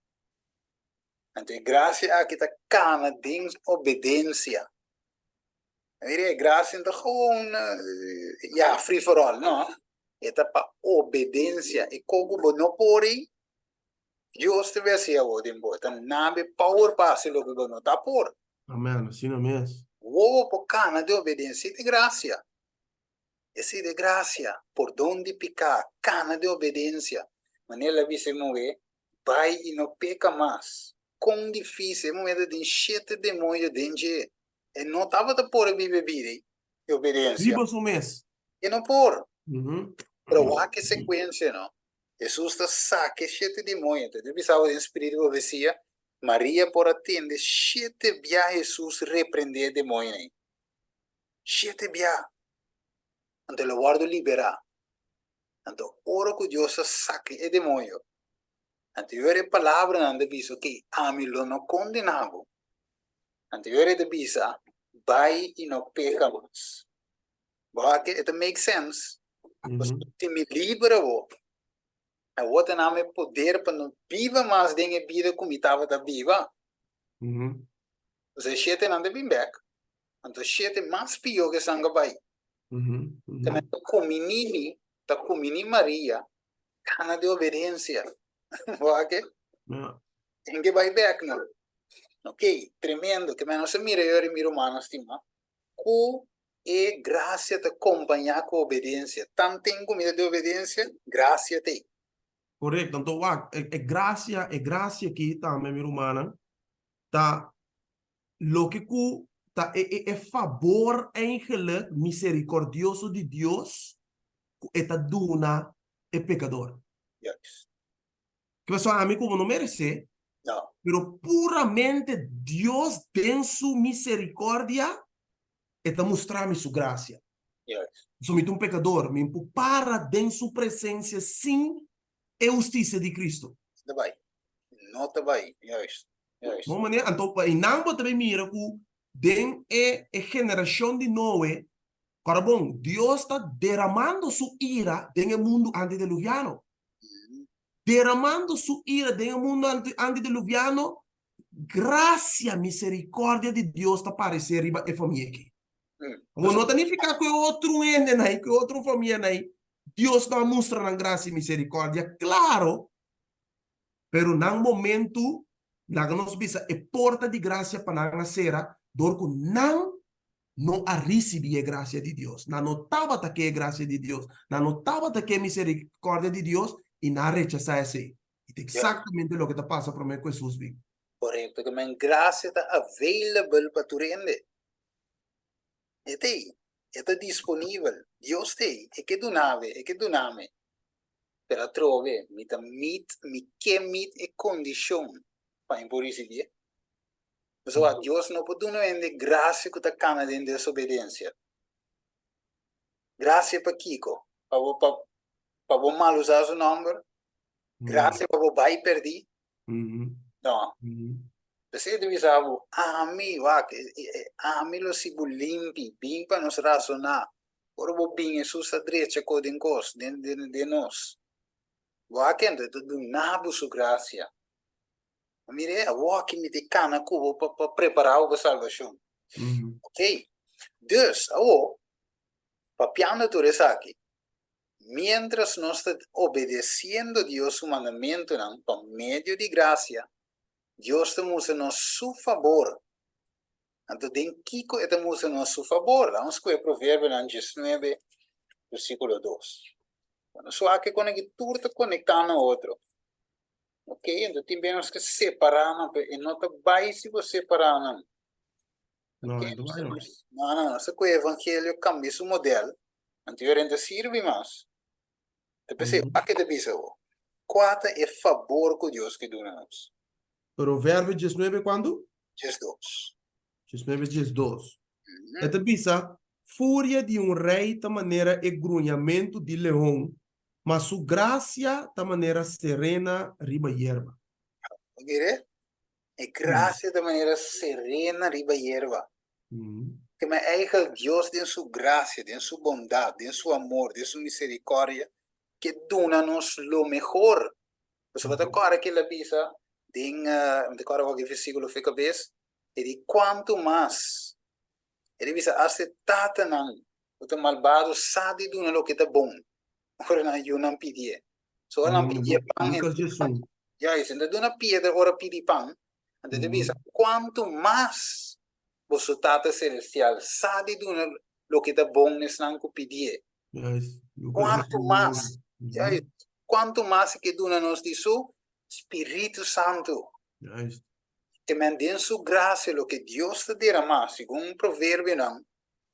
Anto e grasia aki ta kana den obedensia. Mira, e grasia no ta gewoon, ya, free for all, no. E ta pa obedensia. E ko ku bo no por ei, Dios ta bin hasi awor den bo. E ta nabe power pa hasi loke bo no ta por. Amen, asina mes. Wowo por kana den obedensia i den grasia. Esei ta grasia, pordon di piká, kana den obedensia. Manera el a bisa e muhé, Bai i no peka mas. Kon difísil! E muhé ta tin shete demonio den dje. E no tabata por a biba e bida ei di obedensia. Riba su mes. E no por. Pero wak e sekuensia, no? Hesus ta saka e shete demonio. Ta bisa bo den spiritu di profesia, Maria por a tende shete bia Hesus reprendé e demonionan ei. Shete bia. Anto el a wòrdu liberá. Anto ora ku Dios a saka e demonio, anto ora e palabranan ta bisa, Oké, ami lo no kondená bo. Anto ora e ta bisa, Bai i no peka mas. Bo a ke? E ta make sense. Pasobra si mi libra bo, awor ta na mi poder pa no biba mas den e bida ku mi tabata biba. Pasobra e shetenan ta bin bèk. Anto shete mas pió ku esnan ku a bai. Ta men ta kuminí mi, ta kuminí Maria, kana di obedensia. Bo a ke? Tin ke bai bèk no. Ok, tremendo. Ke men nos a mira yori mi rumannan stimá, ku e grasia ta kompañá ku obedensia. Tanten ku mi ta di obedensia, grasia t'ei. Korekto. Anto wak, e grasia, e grasia aki tambe mi rumannan, ta Loke ku ta e e e fabor eigenlijk miserikordioso di Dios ku e ta duna e pekador. Juist. Ke pasobra ami ku bo no meresé, No. pero puramente Dios den su miserikordia e ta mustra mi su grasia. Juist. Pasobra mi ta un pekador, mi por para den su presensia sin e hustisia di Cristo. No ta bai. No ta bai. Juist. Juist. Bon manera, anto pa einan bo ta bay mira cu den e e generacion di Noe, ora bon, Dios ta deramando su ira den e mundu antideluviano. Deramando su ira den e mundu anti antideluviano, gracia, misericordia di Dios ta parece riba e famia aki. Awor no ta nifica cu e otro hendenan ei, cu e otro famianan ei, Dios no a mustra nan gracia y misericordia, claro, pero nan momento, laga nos bisa, e porta di gracia pa nan a cera dor cu nan no a ricibi e gracia di Dios, nan no tabata ke e gracia di Dios, nan no tabata ke e misericordia di Dios y nan a rechasa esey. Y ta exactamente loke ta pasa prome cu Jesus bin. Correcto, ke men gracia ta available pa tur hende. E ta ei, e ta disponibel. Dios ta ei, e ke duna bo, e ke duna mi. Pero atrobe mi ta meet, mi ke meet e kondishon pa mi por risibié. Pasobra Dios no por duna hende grasia ku ta kana den desobedensia. Grasia pa kiko? Pa bo pa pa bo malusá su nòmber? Grasia pa bo bai pèrdí? No. P'esei ta bisa bo, ami, wak, ami lo si bo limpi, bin pa nos rasoná. Ora bo bin, Hesus ta drecha kos den kos, den, den, den nos. Bo a kende ta duna bo su grasia. Mire, awor aki mi ta kana ku bo pa, pa prepará bo pa salbashon. Ok. Dus, awor, papiando tur esaki, Miéntras nos ta obedesiendo Dios su mandamentunan pa medio di grasia, Dios ta mustra nos su fabor. Anto den kiko e ta mustra nos su fabor? Laga nos skohe Proverbionan diesnuebe, versíkulo dos. Bo nos wak kon aki tur ta konektá na otro. Ok, anto tin bes nos ke separá nan, pero e no ta bai si bo separá nan. No, e no ta bai no. No, no, nos ta kohe evangelio kambia su modèl. Anto yo renta sirbi mas. Ta p'esei, wak e ta bisa bo, Kua ta e fabor ku Dios ke duna nos? Proverbio diesnuebe kuantu? 12. 19, 12. E ta bisa, Furia di un rei ta manera e gruñamentu di leon, ma su grasia ta manera serena riba yerba. Bo mira? E grasia ta manera serena riba yerba. Ke men eigel Dios den su grasia, den su bondat, den su amor, den su misericordia, ke duna nos lo mehor. Pasobra bo ta kòrda ke el a bisa den, mi ta kòrda wak e versíkulo for e kabes, e di kuantu mas, el a bisa asta e tatanan ku ta malbado sa di duna loke ta bon. Ora nan yunan pidié. So ora nan pidié pan, Lucas 11. Juist, e ta duna piedra ora pidi pan. Anto e ta bisa, Kuantu mas boso Tata Selestial sa di duna loke ta bon na esnan ku pidié. Juist, Lucas Kuantu 11. mas, juist, kuantu mas e ke duna nos di su Spiritu Santu. Juist. Te men den su grasia loke Dios ta deramá, segun Proverbionan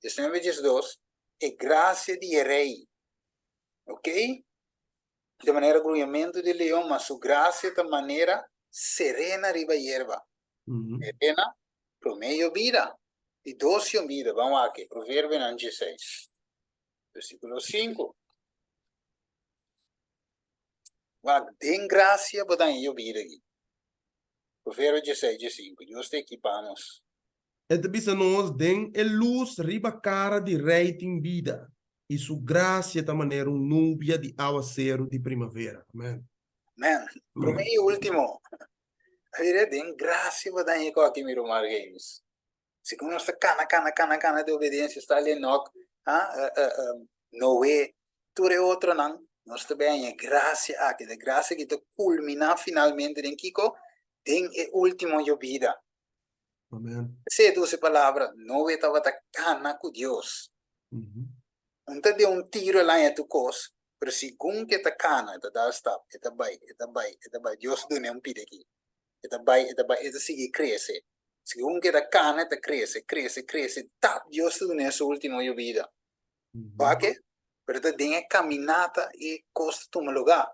19 12, e grasia di e rei. Ok? Ta manera gruñamentu di leon, ma su grasia ta manera serena riba yerba. Serena, promé yobida, di dos yobida. Ban wak, Proverbionan 16, versíkulo 5. Wak, den grasia bo ta haña yobida aki. Proverbio 16, 15. Dios ta ekipá nos. E ta bisa nos, Den e lus riba kara di rei tin bida, i su grasia ta manera un nubia di awaseru di primavera. Amen. Amen. Promé i último. Mira, den grasia bo ta haña ku aki, mi ruman James. Segun nos ta kana, kana, kana, kana di obediensia, sta al Enoch, ha, Noé, tur e otronan, nos ta bin haña e grasia aki. E grasia aki ta kulminá finalmente den kiko? Den e último yobida. Amen. Esei ta usa e palabra, Noe tabata kana ku Dios. Un ta den un tiro el haña tur kos, pero segun ku e ta kana, e ta dal stap, e ta bai, e ta bai, e ta bai, Dios a dun'é un pida aki. E ta bai, e ta bai, e ta sigui krese. Segun ku e ta kana, e ta krese, krese, krese, tap Dios ta dun'é su ultimo yobida. Wak-e? Pero ta den e kaminata e kos ta tuma lugá.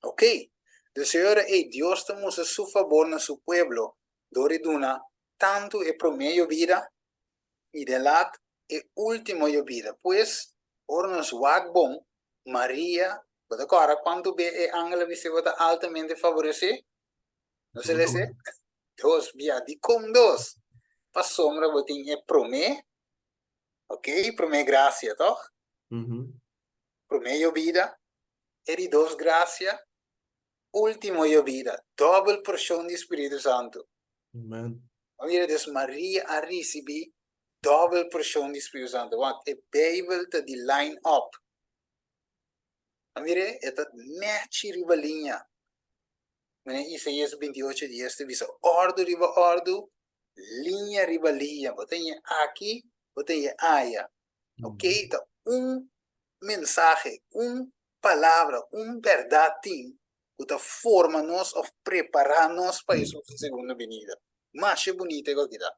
Oké. Dus e ora ei Dios ta mustra su fabor na su pueblo dor di duna tantu e promé yobida i den lat e último yobida. Pues, ora nos wak bon, Maria, bo ta kòrda kuantu be e angel a bis'é bo ta altamente faboresé? Nos a les'é? Dos bia. Dikon dos? Pasobra bo tin e promé, ok, promé grasia, tòg? Promé yobida, e di dos grasia, Ultimo yobida, dobel porshon di Spiritu Santu. Amen. Bo mira des Maria a risibi dobel porshon di Spiritu Santu. Want e Bijbel ta di line up. Bo mira e ta nechi riba liña. Mene Isaías 28 dies ta bisa ordu riba ordu, liña riba liña. Bo ta ñe aki, bo ta ñe aya. Ok, ta un mensahe, un palabra, un bèrdat tin ku ta forma nos òf prepará nos pa Hesus su segundo binida. Masha bunita e kos ta.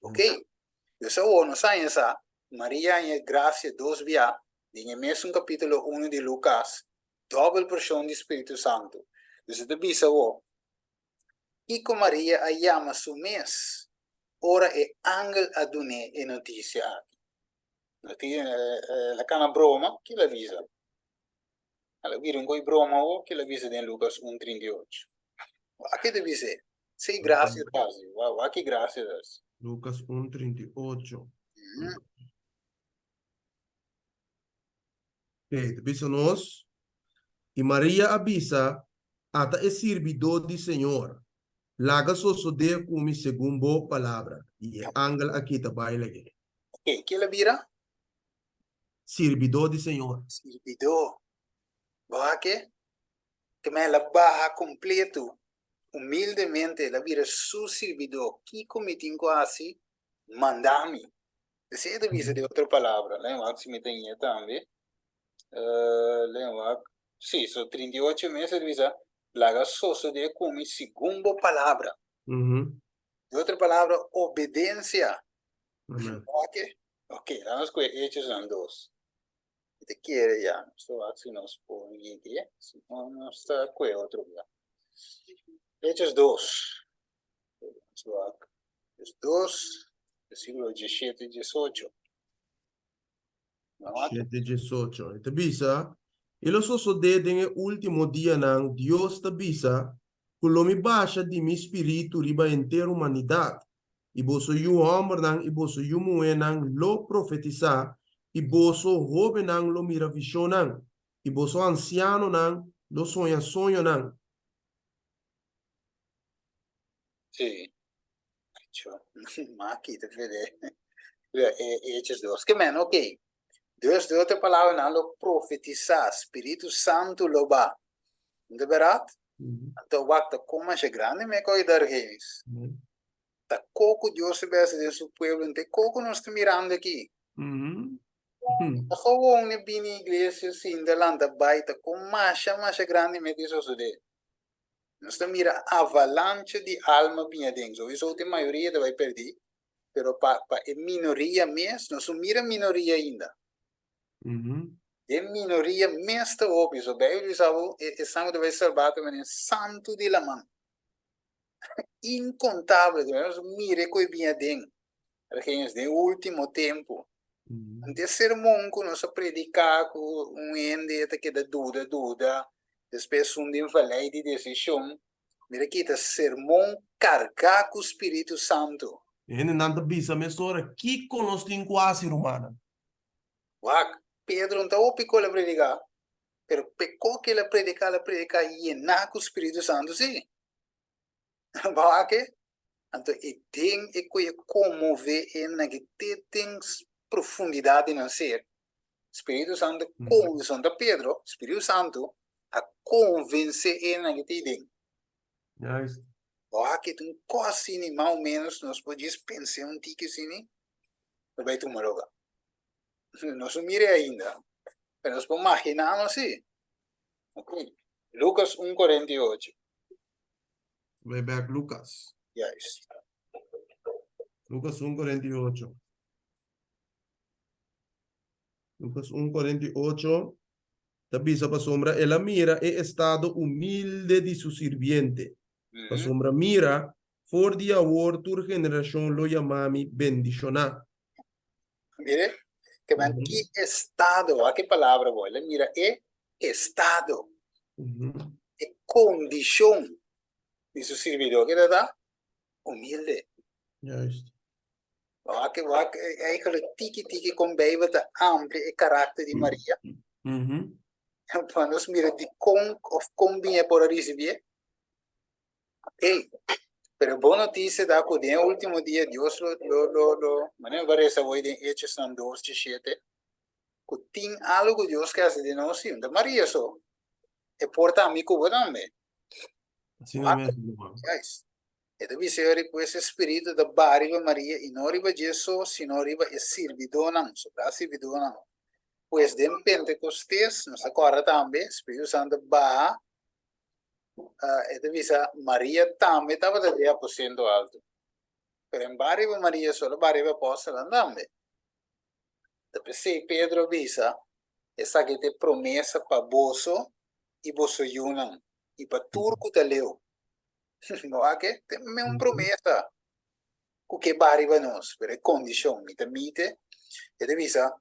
Ok, dus awor nos haña sa, Maria haña grasia dos bia den e mesun kapítulo unu di Lukas, dòbel porshon di Spiritu Santu. Dus e ta bisa awor, kiko Maria a yama su mes ora e angel a dun'é e notisia aki? El a kana broma, ki el a bisa? El a bira un koi broma awor, ki el a bisa den Lukas un 38? Wak ki ta bis'é? Sei grasia ta hasi, wak ki grasia ta hasi. Lukas un 38. Oke, ta bisa nos, I Maria a bisa, Ata e sirbidó di Señor, laga sosodé ku mi segun bo palabra. I e angel a kita bai lag'é. Oke, ke el a bira? Sirbidó di Señor. Sirbidó. Bo a ke? Te men el a baha kompletu, humildemente el a bira su sirbidó. Kiko mi tin ku hasi? Manda mi. Esei e ta bisa den otro palabra. Len wak si mi ta ñe tambe. Len wak. Si, so 38 mes e ta bisa, Laga sosodé ku mi segun bo palabra. Den otro palabra, obedensia. Amen. Ok, ok, laat nos koe Hechosnan dos. Mi ta kere ya, nos ta wak si nos por yeg'é, si no nos ta koe otro bia. Hechos dos. Nos wak Hechos dos, versíkulo diesshete i diesocho. Shete diesocho. E ta bisa, I lo sosodé den e último dianan, Dios ta bisa, ku lo mi basha di mi spiritu riba henter humanidat, i boso yu hòmbernan i boso yu muhénan lo profetisá, i boso hóbennan lo mira vishonnan, i boso ansianonan lo soña soñonan. Sí. Hecho. Maki te fede. E Hechos dos. Ke men, ok. Dus, den otro palabra, nan lo profetisá, Spiritu Santu lo ba. No ta bèrdat? Anto wak ta kon masha grandi mi a kohe Dargenis. Ta ko ku Dios ta bèsa den su pueblo, no ta e ko ku nos ta mirando aki. Ta gewoon e bini iglesia sinta lanta bai, ta kon masha masha grandi mi a sosodé. Nos ta mira avalancha di alma bini aden. Sowiso ta e mayoria ta bai pèrdí, pero pa pa e minoria mes, nos no mira minoria ainda. E minoria mes ta hopi. So Bijbel bisa bo, e esnan ku ta bai salbá ta manera santu di laman. Inkontabel. Nos mira e ku e bini aden. Argenis, den último tempu. Anto e sermon ku nos a prediká ku un hende ta keda duda duda, despues un den valei di desishon, mira aki ta sermon kargá ku Spiritu Santu. E hendenan ta bisa mesora, Kiko nos tin ku hasi, rumannan? Wak, Pedro no ta hopi ku el a prediká, pero pekó ku el a prediká, el a prediká yená ku Spiritu Santu sí. Bo wak e? Anto e den e ku e konmové e nan ki te den profundidat di nan ser. Spiritu Santu konvensé, no ta Pedro, Spiritu Santu a konvensé e nan ki te den. Juist. Bo wak e ta un kos asini, mas o ménos nos por djis pens'é un tiki asini, lo bai tuma loga. Nos no mir'é ainda, pero nos por maginá nos sí. Ok, Lucas un 48. Bai bek Lucas. Juist. Lucas 1, 48. Lucas 1, 48 ta bisa pasobra el a mira e estado humilde di su sirbiente. Pasobra mira, for di awor tur generacion lo yama mi bendiciona. Mire, ke men ki estado, wak e palabra bo, el a mira e estado, e kondishon di su sirbidó, ke ta ta? Humilde. Juist. Wak, wak, eigenlijk tiki tiki kon Bijbel ta amplia e karakter di Maria. Pa nos mira dikon of kon bin e por a risibié. Ey, pero bon notisia ta ku den e último dia Dios lo, lo, lo, lo, manera mi a resa hoy den Hechosnan dos diesshete, ku tin algu ku Dios ke hasi den nos, si, no ta Maria so, e por ta ami ku bo tambe. Asina mes, ruman. Juist. E ta bisa yo pues e Spiritu ta baha riba Maria i no riba dje so, sino riba e sirbidónan, sobrá sirbidónan. Pues den Pentekostes, nos ta kòrda tambe, Spiritu Santu a baha E ta bisa, Maria tambe tabata den aposento alto. Pero en ba riba Maria so, el a ba riba apòstelnan tambe. Ta p'esei Pedro a bisa, Esaki ta e promesa pa boso i boso yunan, i pa tur ku ta leu. Bo wak e? Ta e un promesa ku ke ba riba nos, pero e kondishon, mi ta mite. E ta bisa,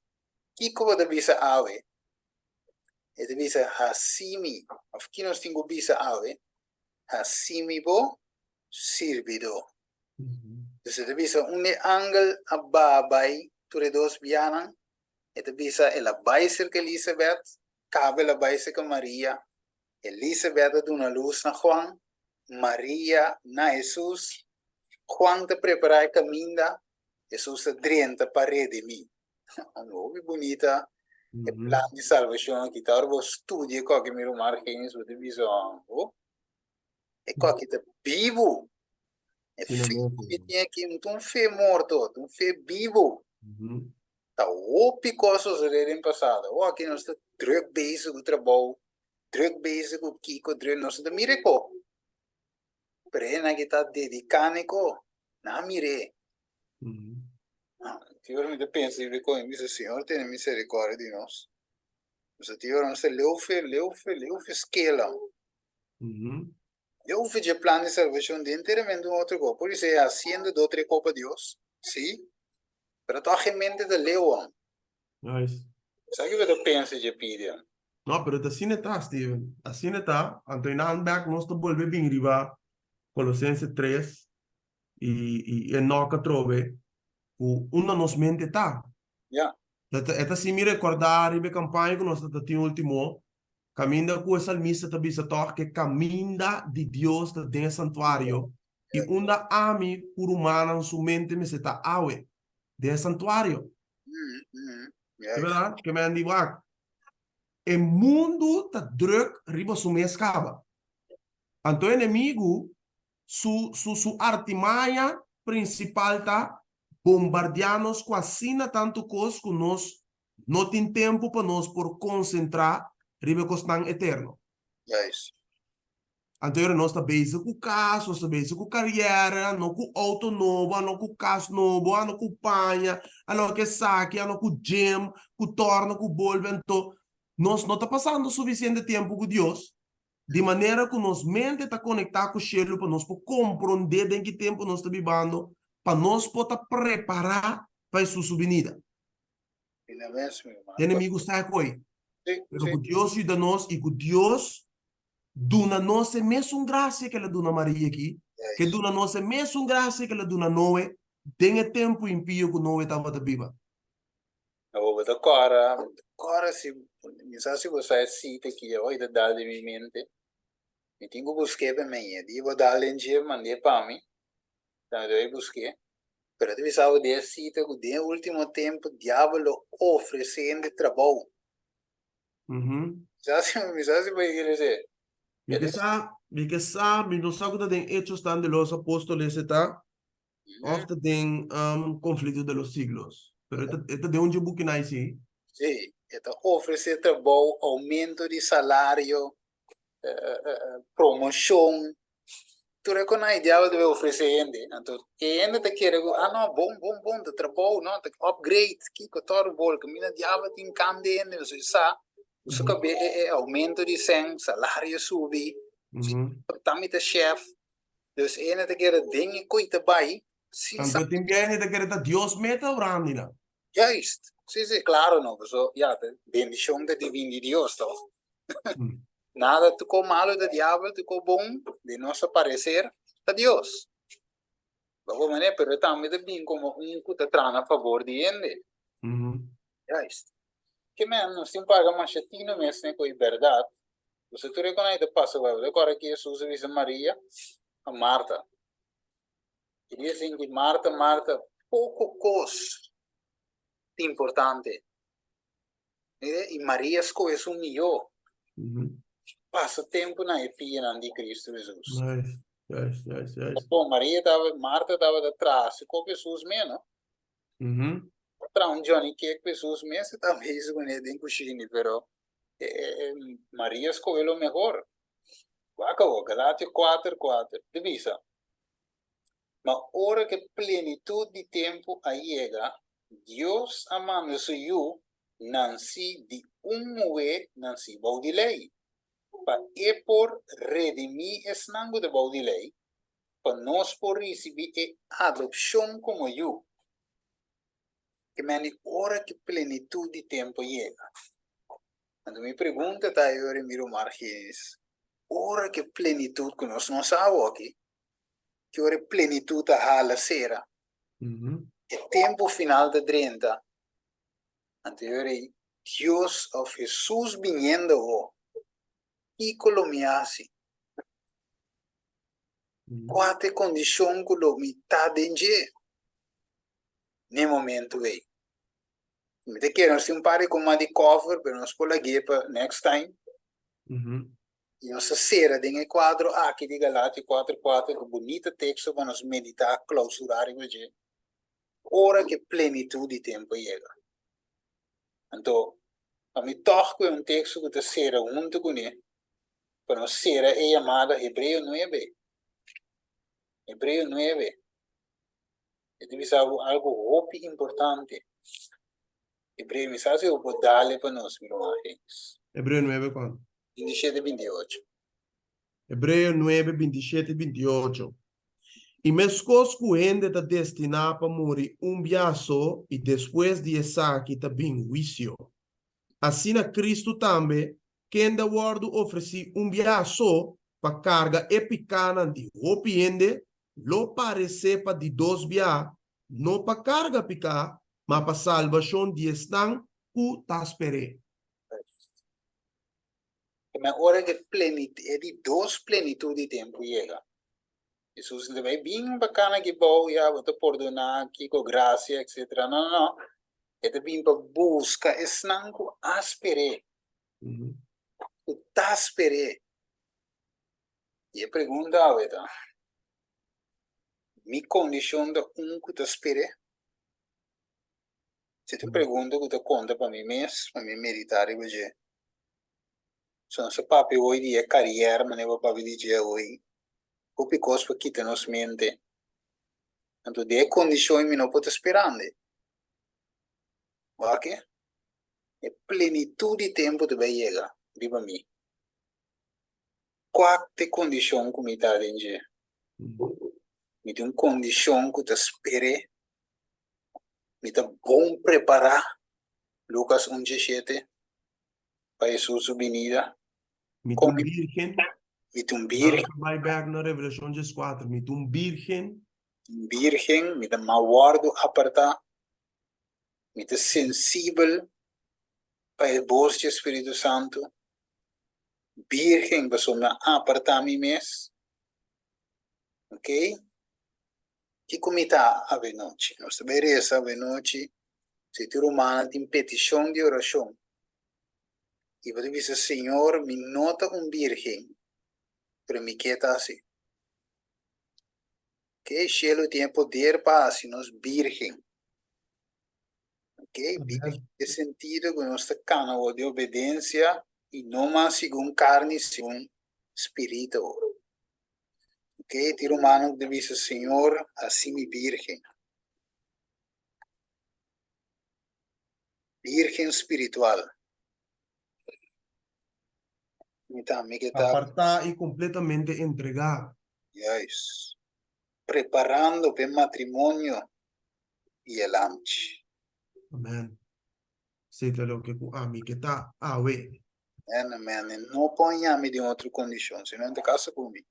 Kiko bo ta bisa awe? E ta bisa, Hasi mi, òf ki nos tin ku bisa awe? Hasi mi bo sirbidó. Dus e ta bisa, un di angel a baha bai tur e dos bianan, e ta bisa, el a bai serka Elisabet, kaba el a bai serka Maria, Elisabet a duna lus na Juan, Maria na Hesus, Juan ta prepará e kaminda, Hesus ta drenta pa redimí. Un hopi bunita e plan di salvacion aki. Ta ora bo studia e koki mi ruman Argenis bo ta bisa oh e koki ta bibu. E fe ku mi tin aki no ta un fe morto, ta un fe bibu. Ta hopi kos sosode den pasado. Awor aki nos ta druk bezig ku trabou, druk bezig ku kiko, druk nos no ta mira e ko. Pero hende aki ta dediká na e ko, nan a mir'é. Tin ora mi ta pensa riba e kos, mi bisa, Señor tene misericordia di nos. Pasobra tin ora nos ta leu fe, leu fe, leu fe skela. Leu fe dje plan di salvacion den enteramente un otro kos. Por esei haciendo do tre kos pa Dios, si, pero tog e mente ta leu an. Nice. Sa ki bo ta pensa dje pidi an? No, pero ta asina e ta, Steven. Asina e ta. Anto i nan bek nos ta bolbe bin riba Colosense tres i i Enoch atrobe ku unda nos mente ta. Ya. E ta e ta hasi mi rekordá riba e kampaña ku nos ta tin último, kaminda ku e salmista ta bisa tòg ku e kaminda di Dios ta den e santuario i unda ami ku rumannan su mente mester ta awe, den e santuario. Juist. Verdad? Ke men di wak. E mundu ta druk riba su mes kaba. Anto enemigu su su su artimaña prinsipal ta bombardiá nos ku asina tantu kos ku nos no tin tempu pa nos por konsentrá riba e kosnan eterno. Juist. Anto ora nos ta bezig ku kas, nos ta bezig ku kariera, ano ku outo nobo, ano ku kas nobo, ano ku paña, ano ku esaki, ano ku gym, ku torna, ku bolbe, anto nos no ta pasando sufisiente tempu ku Dios, di manera ku nos mente ta konektá ku shelu pa nos por komprondé den ki tempu nos ta bibando, pa nos por ta prepará pa Hesus su binida. E enemigu sa e koe. Pero ku Dios yuda nos i ku Dios duna nos e mesun grasia ku el a duna Maria aki, ku e duna nos e mesun grasia ku el a duna Noe den e tempu impio ku Noe tabata biba. Awor bo ta kòrda, bo ta kòrda si, mi sa si bo sa e sita aki, awor ta dal den mi mente. Mi tin ku busk'é pa mi. E dia bo dal den dje, mand'é pa mi, ta mi ta bai busk'é. Pero ta bisa bo den e sita ku den e ultimo tempu diabel lo ofresé hende trabou. Mi sa si, mi sa si bo a kere esei. Mi ke sa, mi ke sa, mi no sa ku ta den Hechos tan de los Apóstoles e ta, òf ta den Conflicto de los Siglos. Pero e ta, e ta den un dje bukinan ei si. Sí, e ta ofresé trabou, oumento di salario, promoshon, tur e konan e diabel ta bay ofrece hende, anto e hende ta kere ku ah no bon bon bon ta trabou no ta upgrade kiko tòrdu bol kaminda diabel tin kande hende pasobra e sa ku su kabe e e oumento di sèn salario subi ta mi ta shèf dus e hende ta kere den e koi ta bay sin sa. Anto tin bia e hende ta kere ta Dios mes ta obrando nan. Juist, si si klaro no pasobra ya bendishon ta di bin di Dios tòg. Nada tuko malo ta diabel, tuko bon di nos aparecer ta Dios. Bako manera, pero e tambe ta bin como un cu ta traha na favor di hende. Juist. Ke men, nos tin paga masha tino mes ne cu e berdad. Boso tur e con ai ta pasa bai. Bo ta corda ki Jesus a bisa Maria a Marta. E di asin ki Marta, Marta, poco cos ta importante. Mire, i Maria skohe su mihó. Pasa tempu na e pianan di Kristu Hesus. Juist, juist, juist, juist. Bon, Maria tabata, Marta tabata traha su kop Hesus mes, no? A traha un Johnny cake pa Hesus mes, e tabata bezig kuné den kushini, pero Maria skohe lo mehor. Wak awor, Galatio kuater, kuater, ta bisa, Ma ora ku e plenitut di tempu a yega, Dios a manda su Yu nansí di un muhé nansí bou di lei, pa e por redimí esnan ku ta bou di lei, pa nos por risibí e adopshon komo yu. Ke mende ora ku plenitut di tempu a yega. Anto mi pregunta ta e ora mi ruman Argenis, ora ku e plenitut ku nos no sa awoki, ki ora e plenitut a hala sera, e tempu final ta drenta, anto e ora ei Dios òf Hesus biniendo ho, kiko lo mi hasi? Kua ta e kondishon ku lo mi ta den dje n'e momentu ei? Mi ta kere nos tin un par di koma di kòfer, pero nos por lag'é pa next time. I nos ta sera den e kuadro aki di Galatio kuater kuater ku bunita teksto pa nos meditá, klousurá riba dje, ora ku e plenitut di tempu a yega. Anto, pa mi tòg ku e un teksto ku ta sera huntu kuné, pa nos sera e yamada Hebreo nuebe. Hebreo nuebe. E ta bisa bo algu hopi importante. Hebreo, mi sa si bo por dale pa nos, mi ruman Hayes. Hebreo nuebe kuantu? Bintishete, bintiocho. Hebreo nuebe, bintishete, bintiocho. I meskos ku hende ta destiná pa muri un bia so i despues di esaki ta bin huisio, asina Kristu tambe, kende a wòrdu ofresí un bia so pa karga e pikánan di hopi hende, lo paresé pa di dos bia no pa karga piká, ma pa salbashon di esnan ku ta sper'é. Ma ora ku e plenit, e di dos plenitut di tempu yega, Hesus no ta bai, Bin pa kana aki bou, ya bo ta pordoná, kiko, grasia, etsetera. No, no, no. E ta bin pa buska esnan ku a sper'é, ku ta sper'é. I e pregunta awe ta, Mi kondishon ta un ku ta sper'é? Si ta un pregunta ku ta konta pa mi mes, pa mi meditá riba dje. So nos a papia hoy di e karièr manera bo a papia di dje hoy. Hopi kos pa kita nos mente. Anto den e kondishon mi no por ta sperando. Wak e plenitut di tempu ta bai yega riba mi. Kua ta e kondishon ku mi ta den dje? Mi tin un kondishon ku ta sper'é. Mi ta bon prepará, Lukas un djeshete, pa Hesus su binida. Mi ta un bírgen. Mi ta un bírgen. Nan ta bai bèk na Revelashon djeskuater. Mi ta un bírgen. Un bírgen, mi ta mal wòrdu apartá. Mi ta sensibel pa e bos dje Spiritu Santu. Bírgen pasobra mi a apartá mi mes. Oké. Kiko mi ta awenochi? Nos ta bai resa awenochi. Si tur rumannan tin petishon di orashon i bo ta bisa, Señor, mi no ta un bírgen, pero mi ke ta hasi. Oké, shelu tin e poder pa hasi nos bírgen. Oké, bírgen den sentido ku nos ta kana awor di obedensia i no mas segun karni, segun spiritu awor. Oké, tin rumannan ku ta bisa, Señor, hasi mi bírgen. Bírgen spiritual. Mi tambe ke ta. Apartá i kompletamente entregá. Juist. Preparando p'e matrimonio di e Lamchi. Amen. Esei ta loke ku ami ke ta awe. Amen, amen. E no por haña mi den otro kondishon, si no ta kasa ku mi.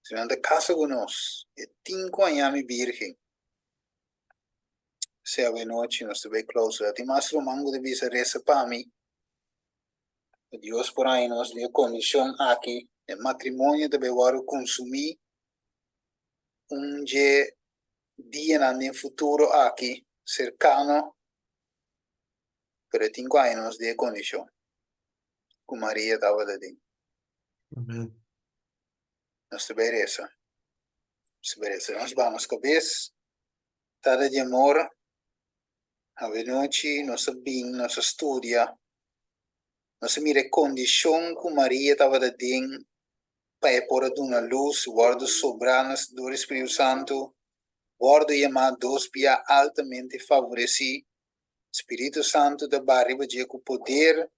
Si no ta kasa ku nos, e tin ku haña mi bírgen. P'esei awenochi nos ta bai klausura. Tin mas ruman ku ta bisa resa pa mi, pa Dios por haña nos den e kondishon aki. E matrimonio ta bai wòrdu konsumí un dje dianan den futuro aki serkano, pero e tin ku haña nos den e kondishon ku Maria tabata den. Amen. Nos ta bai resa. Nos ta bai resa. Nos baha nos kabes. Tata di amor, awenochi nos a bin, nos a studia, nos a mira e kondishon ku Maria tabata den pa e por a duna lus, wòrdu sobrá na dor di Spiritu Santu, wòrdu yamá dos bia altamente favoresí. Spiritu Santu ta baha riba dje ku poder,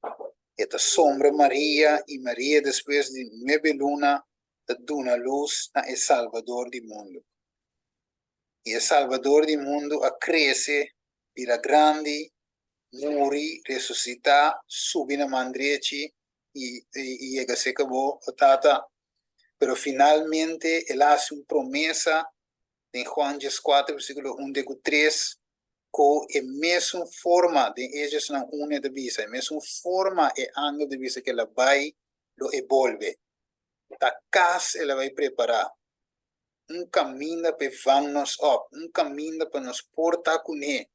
e ta sombra Maria i Maria despues di nuebe luna ta duna lus na e Salbador di mundu. I e Salbador di mundu a krese, bira grandi, muri, resusitá, subi na man drechi i yega serka bo, o Tata. Pero finalmente el a hasi un promesa den Juan dieskuater versíkulo un te ku tres ku e mesun forma, den Hechosnan un e ta bisa, e mesun forma e angel ta bisa ku el a bai lo e bolbe. Ta kas el a bai prepará. Un kaminda pa e van nos òp, un kaminda pa nos por ta kuné.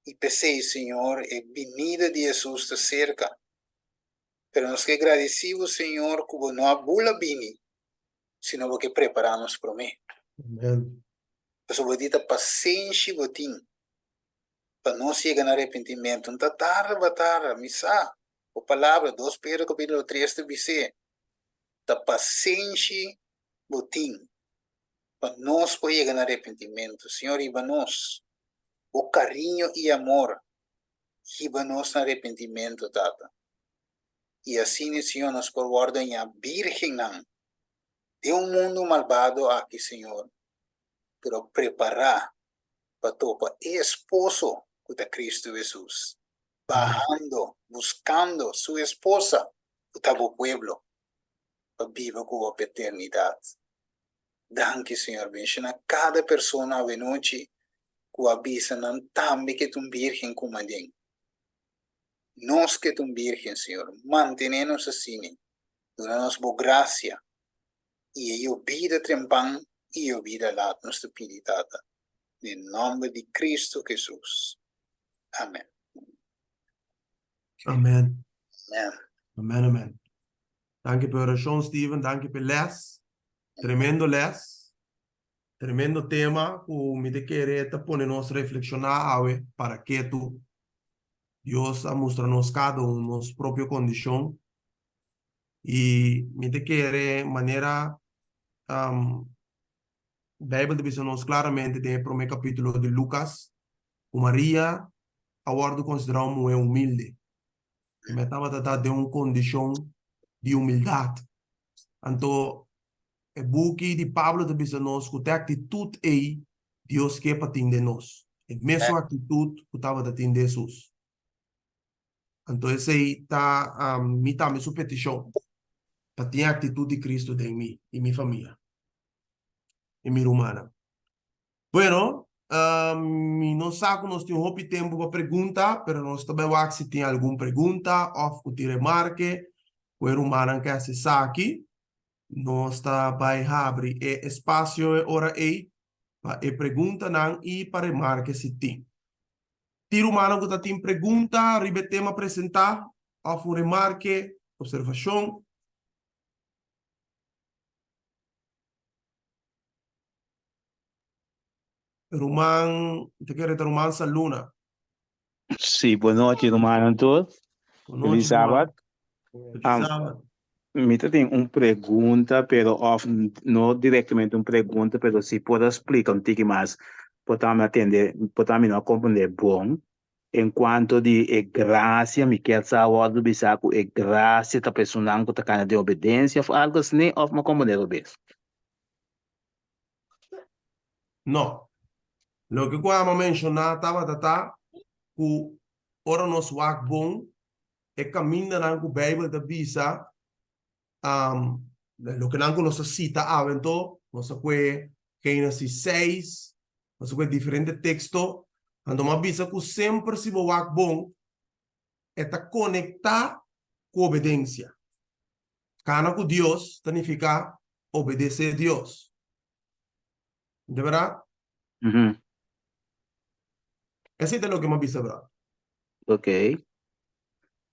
I p'esei, Señor, e binida di Hesus ta serka. Pero nos ke gradisí bo, Señor, ku bo no a bula bini, sino bo ke prepará nos promé. Amen. Pasobra bo di ta pasenshi bo tin pa nos yega na arepentimentu. No ta tarda bo a tarda, mi sa bo palabra, dos Pedro kapítulo tres ta bis'é, Ta pasenshi bo tin pa nos por yega na arepentimentu. Señor, hiba nos. Bo kariño i amor hiba nos na arepentimentu, Tata. I asina, Señor, nos por wòrdu hañá bírgennan den un mundu malbado aki, Señor, pero prepará pa topa e esposo ku ta Kristu Hesus, bahando, buskando su esposa ku ta bo pueblo, pa biba ku bo pa eternidat. Danki, Señor. Benshoná kada persona awenochi ku a bisa nan tambe ke ta un bírgen ku maden. Nos ke ta un bírgen, Señor. Mantené nos asina. Duna nos bo grasia i e yobida trempan i e yobida lat. Nos ta pidi, Tata. Den nòmber di Kristu Hesus. Amen. Amen. Amen. Amen, amen. Danki pa e orashon, Steven. Danki pa e les. Tremendo les. Tremendo tema ku mi ta kere ta pone nos reflekshoná awe para ketu. Dios a mustra nos kada un nos propio kondishon. I mi ta kere manera Beibel ta bisa nos klaramente den e promé kapítulo di Lukas ku Maria a wòrdu konsiderá un muhé humilde. E tabata ta den un kondishon di humildat. Anto e buki di Pablo ta bisa nos ku ta e aktitut ei Dios ke pa tin den nos, e mesun aktitut ku tabata tin den Hesus. Anto esei ta mi tambe su petishon, pa tin e aktitut di Kristu den mi i mi famia i mi rumannan. Bueno, mi no sa ku nos tin hopi tempu pa pregunta, pero nos ta bai wak si tin algun pregunta òf ku tin remarke ku e rumannan ke hasi esaki. Nos ta bai habri e espasio e ora ei pa e preguntanan i pa remarke si tin. Tin rumannan ku ta tin pregunta riba e tema presentá òf un remarke, observashon? Ruman, ta kere ta ruman Saluna. Sí, bon nochi rumannan tur. Bon nochi, Feliz ruman. Sabat. Feliz Um, Sabat. mi ta tin un pregunta, pero of no directamente un pregunta, pero si por a splica un tiki mas, por ta mi a tende, por ta mi no a comprende bon. En cuanto di e gracia, mi kier sa wordo bisa cu e gracia ta pa esunnan cu ta cana den obedencia of algo asina, of mi a comprende robes? No. Loke ku amo a menshoná tabata ta ku ora nos wak bon e kamindanan ku Beibel ta bisa, lokenan ku nos a sita awe anto, nos a kue Génesis seis, nos a kue diferente teksto, anto mi a bisa ku semper si bo wak bon e ta konektá ku obedensia. Kana ku Dios ta nifiká obedesé Dios. De bèrdat? Esei ta loke mi a bisa, bròder. Ok.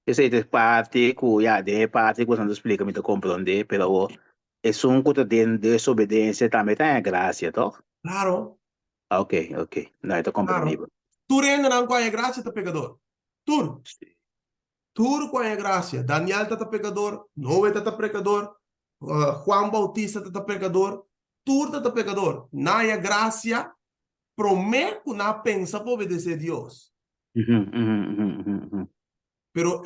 Esei ta e parti ku, ya, den e parti ku boso ta splika mi ta komprondé, pero awor esun ku ta den desobedensia tambe ta haña grasia, tòg? Klaro. Ok, ok. No, e ta komprendibel. Tur hendenan ku haña grasia ta pekador. Tur. Tur ku haña grasia. Daniel ta ta pekador, Noe ta ta pekador, Juan Bautista ta ta pekador, tur ta ta pekador. Nan haña grasia promé ku nan a pensa pa obedesé Dios. Pero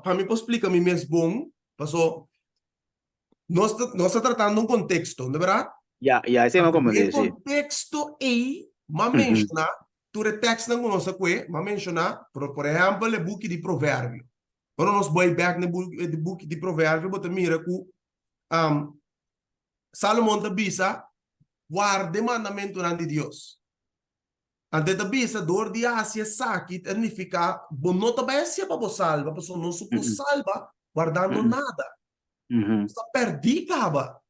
pa mi por splika mi mes bon, paso nos ta nos ta tratando un konteksto, no bèrdat? Ya, ya, esei mi a komprendé, E sí. konteksto ei m'a menshoná, tur e tèkstnan ku nos a kue, m'a menshoná, por por ehèmpel e buki di Proverbio. Ora nos bai bèk na e buki di Proverbio bo ta mira ku Salomon ta bisa, Warda e mandamentunan di Dios. Anto e ta bisa, dor di hasi esaki ta nifiká bo no ta bai hasié pa bo salba, pasobra nos no por salba wardando nada. Nos ta pèrdí kaba.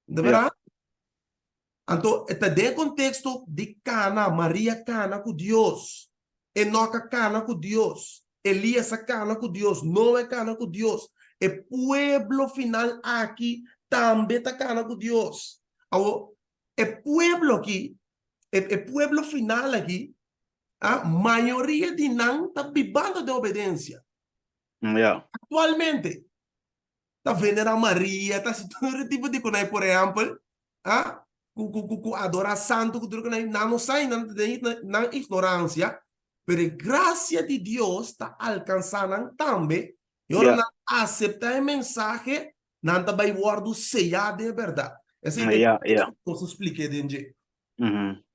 De bèrdat? Anto e ta den e konteksto di kana, Maria kana ku Dios, Enok a kana ku Dios, Elias a kana ku Dios, Noe a kana ku Dios. E pueblo final aki tambe ta kana ku Dios. Awor, e pueblo aki, e e pueblo final aki, a mayoria di nan ta bibando den obedensia. Ja. Aktualmente, ta venera Maria, ta hasi tur e tipo di konai, por ehèmpel, a ku ku ku ku adorá santu ku tur konai, nan no sa i nan ta den nan ignoransia, pero e grasia di Dios ta alkansá nan tambe, i ora Ja. nan aseptá e mensahe, Nan ta bai wòrdu seyá den e bèrdat. Esei ta e Ja, ja. kosto ku nos a splik'é den dje.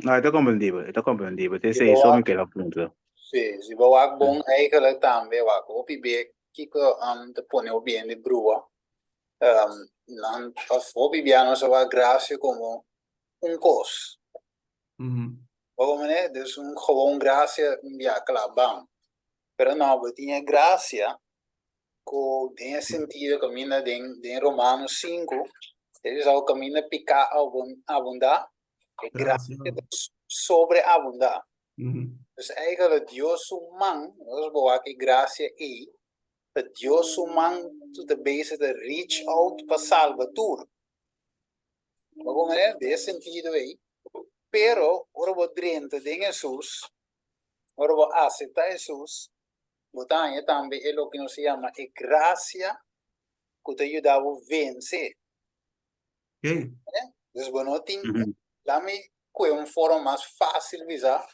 No, e ta komprendibel, e ta komprendibel. Te Si esei bo so mi wak, keda puntra. si, si bo wak bon eigenlijk tambe wak hopi be kiko ta pone hopi hende brua. Nan of hopi bia nos a wak gracia komo un kos. Bo komprende? Dus un gewoon gracia un bia kla bam. Pero no, bo tin e gracia ku den e sentido kaminda den den Romano sinku e bisa ku kaminda piká abundá e grasia ta Sobreabundá. Dus eigenlijk Dios su man, nos bo wak e gracia ei, ta Dios su man ku ta bezig ta reach out pa salba tur. Bo comprende? Den e sentido ei. Pero ora bo drenta den Hesus, ora bo acepta Hesus, bo ta haña tambe e loke nos ta yama e gracia ku ta yuda bo vense. Dus bo no tin, lami kue un forma mas fácil bisa,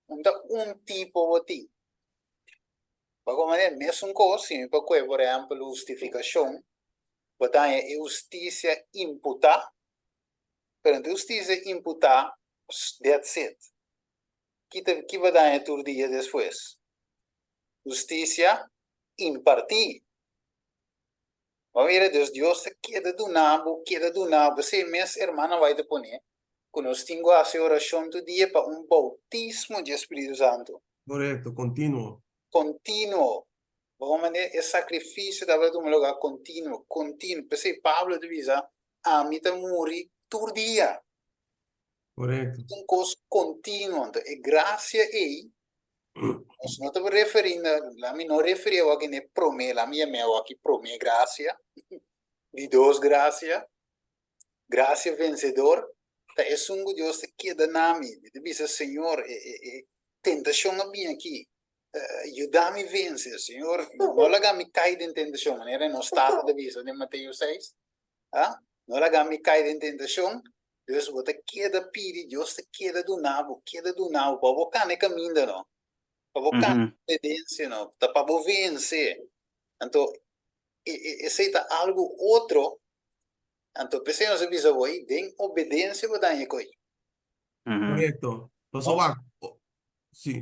un ta un tipo bo tin. Bo comprende? Mesun kos, si mi por kue por ehèmpel hustifikashon, bo ta haña e hustisia imputá, pero no ta hustisia imputá, that's it. Ki ta ki bo ta haña tur dia despues? Hustisia impartí. Bo a mira, dus Dios ta keda duna bo, keda duna bo. P'esei mes hermana White ta pone ku nos tin ku hasi orashon tur dia pa un boutismo dje Spiritu Santu. Korekto, kontinuo. Kontinuo. Bo comprende? E sakrifisio tabata tuma lugá kontinuo, kontinuo. P'esei Pablo ta bisa, Ami ta muri tur dia. Korekto. Un kos kontinuo. Anto e grasia ei, nos no ta referí na, lami no referí awor aki na e promé, lami yam'é awor aki promé grasia, di dos grasia, grasia vensedor, ta esun ku Dios ta keda na mi. Mi ta bisa, Señor, e e e tentashon a bini aki, yuda mi vense, Señor, no laga mi kai den tentashon, manera nos Tata ta bisa den Mateo seis, a, no laga mi kai den tentashon, Dus bo ta keda pidi, Dios ta keda duna bo, keda duna bo, pa bo kana e kaminda no, pa bo kana e obedensia no, ta pa bo vense. Anto, e, e, esei ta algu otro, anto p'esei nos a bisa bo, ei, den obedensia bo daña e koi. Korekto. Pasobra wak, si.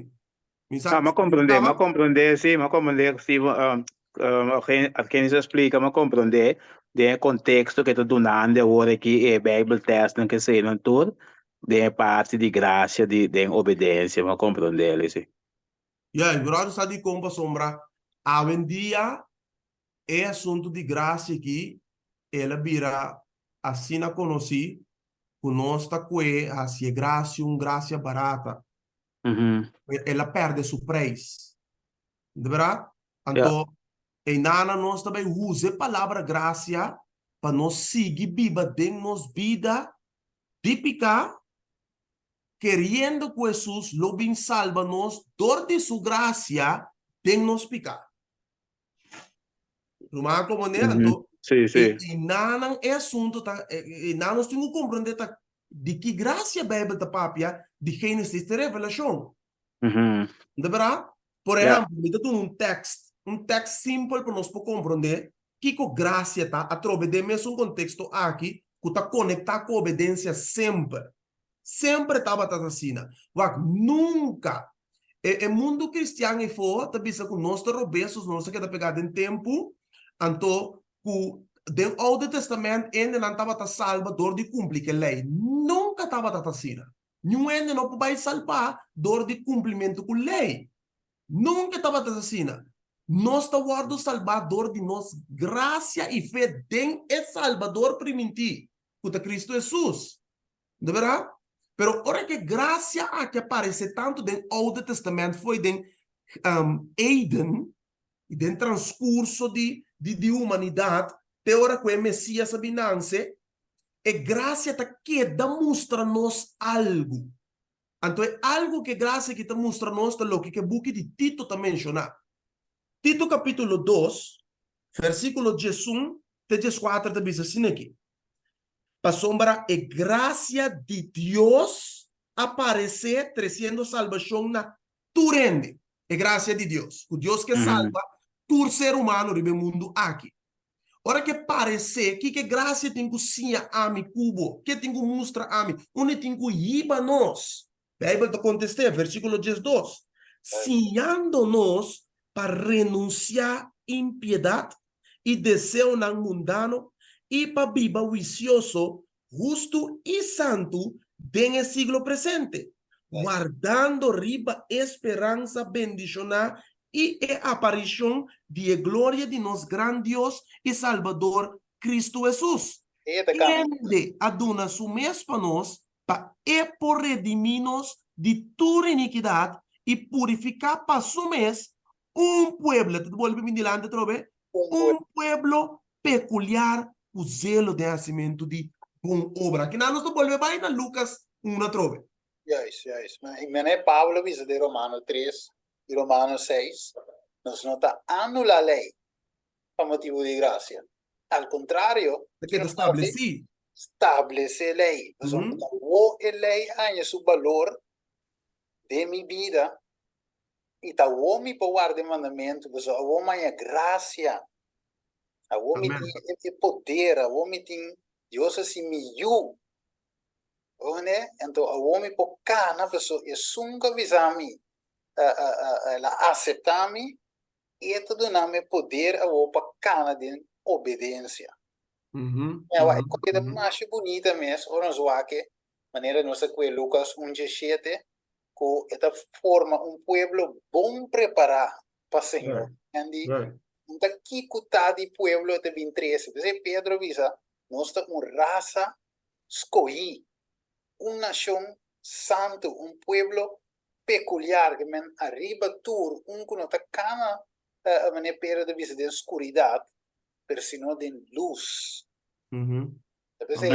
Mi sa Ah, m'a comprende, m'a comprende, sí, m'a comprende, sí, um, um, Argenis a explica, m'a comprende den e contexto que ta dunando awor aki e Bijbeltekstnan ke eseinan tur, den e parti di gracia di den obedencia, m'a comprende, sí. Ja, i brother sa dikon pasobra awendia e asuntu di gracia aki el a bira asina konosí ku nos ta kue hasi e gracia un gracia barata. El a perde su prijs. De verdad? Anto, einana nos ta bai usa e palabra gracia pa nos sigui biba den nos bida di piká, keriendo ku Hesus lo bin salba nos dor di su gracia den nos piká. Ruman como ne, anto, Sí, sí. einanan e asunto ta, einan nos tin ku komprendé ta di ki gracia Bijbel ta papia di Génesis te Revelacion. De berdad? Por ehempel, mi ta duna un tekst, un tekst simpel pa nos por komprendé kiko gracia ta atrobe den mesun konteksto aki ku ta konektá ku obedensia semper. Semper tabata asina. Wak, nunka e e mundu kristian efo ta bisa ku nos ta robesos, nos ta keda pegá den tempu, anto ku den Oude Testament hendenan tabata salba dor di kumpli ku e lei. Nunka tabata asina. Niun hende no por bai salbá dor di kumplimentu ku lei. Nunka tabata asina. Nos ta wòrdu salbá dor di nos grasia i fe den e Salbador primintí, ku ta Kristu Hesus. De berdad? Pero ora ku e grasia aki a paresé tantu den Oude Testament fo'i den Eden i den transkurso di di humanidat te ora ku e Mesias a bin nanse, e grasia ta keda mustra nos algu. Anto e algu ku e grasia aki ta mustra nos ta loke ku e buki di Tito ta menshoná. Tito kapítulo dos, versíkulo diesun te dieskuater ta bisa asina aki, Pasobra e grasia di Dios a paresé tresiendo salbashon na tur hende. E grasia di Dios, ku Dios ke salba tur ser humano riba e mundu aki. Ora ke paresé, kiko e grasia tin ku siña ami ku bo? Ke tin ku mustra ami? Unda e tin ku hiba nos? Beibel ta kontest'é, versíkulo diesdos, Siñando nos pa renunsiá impiedat i deseonan mundano i pa biba huisioso, hustu i santu den e siglo presente, wardando riba e speransa bendishoná i e aparishon di e gloria di nos gran Dios i Salbador, Kristu Hesus, kende a duna su mes pa nos pa. E por redimí nos di tur inikidat i purifiká pa Su mes un pueblo, ta bolbe bin dilanti atrobe, un pueblo pekuliar ku zelo den hasimentu di bon obra. Akinan nos ta bolbe bai na Lukas un atrobe. Juist, juist. Mene Pablo bisa den Romano tres i Romano seis, nos no ta anulá lei pa motibu di grasia. Al kontrario, Ta keda stablesí. Stablesé lei. Pasobra mm. awor e lei haña su balor den mi bida i ta awor mi por warda e mandamentu, pasobra awor mi haña grasia. Awor mi tin e poder, awor mi tin Dios a hasi mi yu. Oné? Anto awor mi por kana, pasobra esun ku a bisa mi, el a aseptá mi, E ta duna mi poder awor pa kana den obedensia. Awa, e kos ta masha bunita mes ora nos wak e manera nos a kue Lukas un diesshete, ku e ta forma un pueblo bon prepará pa Señor. Di no ta kiko ta di pueblo e ta bin trese. P'esei Pedro a bisa, nos ta un rasa skohí, un nashon santu, un pueblo pekuliar, ke men ariba tur un ku no ta kana, manera Pedro ta bisa, den skuridat, pero sino den lus. Ta p'esei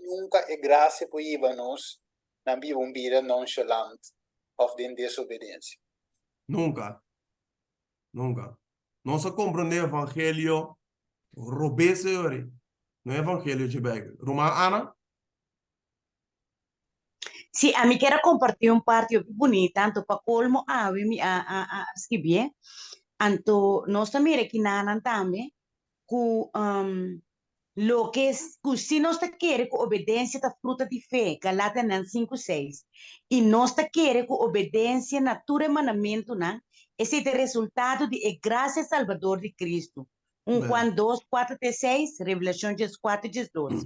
nunka e grasia por hiba nos na biba un bida nonshalant òf den desobedensia. Nunka. Nunka. Nos a komprondé evangelio robes e ora ei, no e evangelio dje Beibel. Ruman Ana? Sí, ami kier a comparti un parti hopi bunita, anto pa colmo awe mi a a a scribié. Anto nos ta mira kinanan tambe cu loke cu si nos ta kere cu obedencia ta fruta di fe, Galatianan sinku seis, y nos ta kere cu obedencia na tur e mandamentunan, esei ta e resultado di e gracia salbador di Cristo, Un Juan dos, kuater te seis, Revelashon dieskuater, diesdos.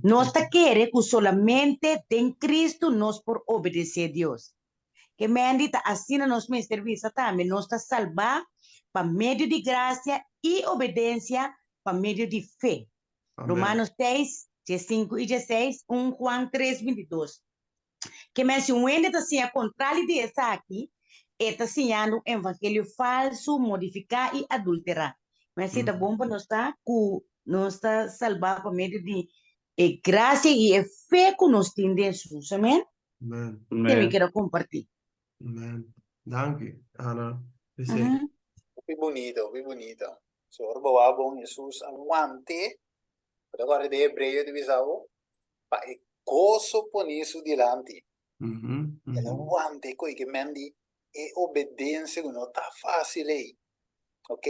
Nos ta kere ku solamente den Kristu nos por obedesé Dios. Ke mendi ta asina nos mester bisa tambe, nos ta salbá pa medio di grasia i obedensia pa medio di fe. Romanos seis, diesinku i diesseis, un Juan tres, bintidos. Ke men si un hende ta siña kontrali di esaki, e ta siñando un evangelio falsu, modifiká i adulterá. Men si ta bon pa nos sa ku nos ta salbá pa medio di e grasia i e fe ku nos tin den Hesus. Amen. Amen. Esei mi kier a kompartí. Amen. Danki, Ana. P'esei. Hopi bunito, hopi bunito. So ora bo wak bon Hesus a want'é Bo ta kòrda den Hebreo ta bisa bo, Pa e goso poní su dilanti. El a wanta e koe ke men di e obedensia ku no ta fásil ei. Ok?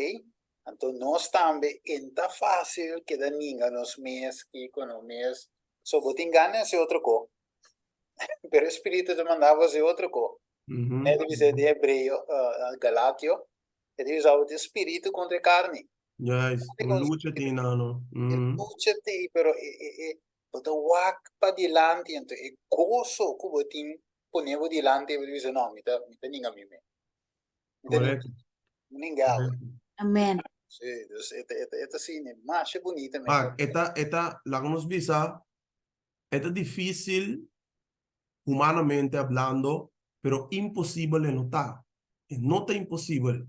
Anto nos tambe e no ta fásil keda ninga nos mes, kiko nos mes. So bo tin gana di hasi otro ko, pero e spiritu ta manda bo hasi otro ko. E ta bisa den Hebreo, Galatio, e ta bisa bo tin spiritu kontra e karni. Juist, un lucha tin nan no. E lucha tin, pero e e e bo ta wak padilanti, anto e goso ku bo tin pone bo dilanti, bo ta bisa no, mi ta mi ta ninga mi mes. Mi ta Correcto. ninga awe. Amen. Sí, dus e ta e ta e ta asina, e masha bunita mes. Maar e ta e ta, laga nos bisa, e ta difícil humanamente hablando, pero imposibel e no ta. E no ta imposibel.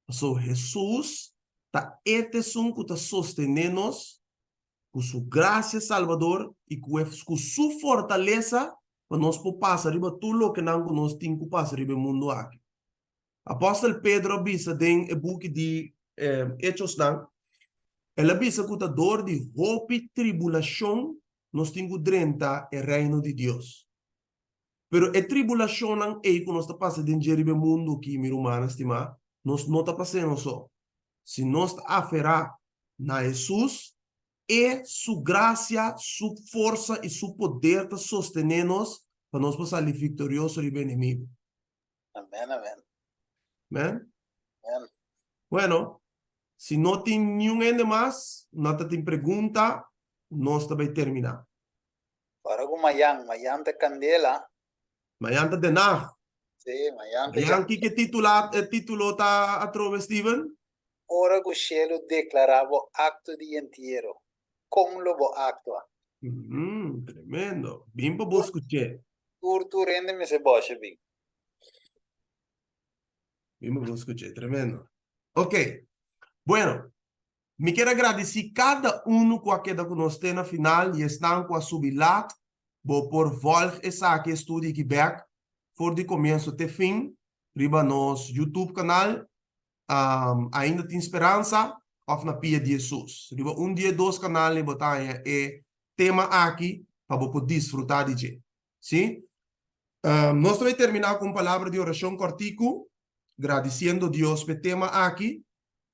Pasobra Hesus ta e t'esun ku ta sostené nos ku su grasia salbador i ku e ku su fortalesa pa nos por pasa riba tur lokenan ku nos tin ku pasa riba e mundu aki. Apòstel Pedro a bisa den e buki di Echosnan, el a bisa ku ta dor di hopi tribulashon nos tin ku drenta e Reino di Dios. Pero e tribulashonnan ei ku nos ta pasa den dje riba e mundu aki, mi rumannan stimá, nos no ta pas'é nos so. Si nos ta aferá na Hesus, e su grasia, su forsa i su poder ta sostené nos pa nos por sali viktorioso riba e enemigu. Amen, amen. Amen. Amen. Bueno, si no tin niun hende mas, no ta tin pregunta, nos ta bai terminá. Ora ku mayan, mayan ta kandela. Mayan ta den nacht. Sí, mayan ta. Mayan kiko e titula, e titulo ta atrobe, Steven? Ora ku shelu deklará bo akto di entiero, kon lo bo aktua? Tremendo. Bin pa bo skuch'é. Tur tur hende mester bòsha bin. Bin pa bo skuch'é. Tremendo. Ok. Bueno, mi kier a gradisí kada unu ku a keda ku nos te na final i esnan ku a subi lat. Bo por vòlg esaki e studio aki bèk for di komienso te fin riba nos YouTube kanal Ainda Tin Speransa òf Na Pia di Hesus. Riba un di e dos kanalnan bo ta haña e tema aki pa bo por disfrutá di dje. Sí? Nos ta bai terminá ku un palabra di orashon kòrtiku, gradisiendo Dios p'e tema aki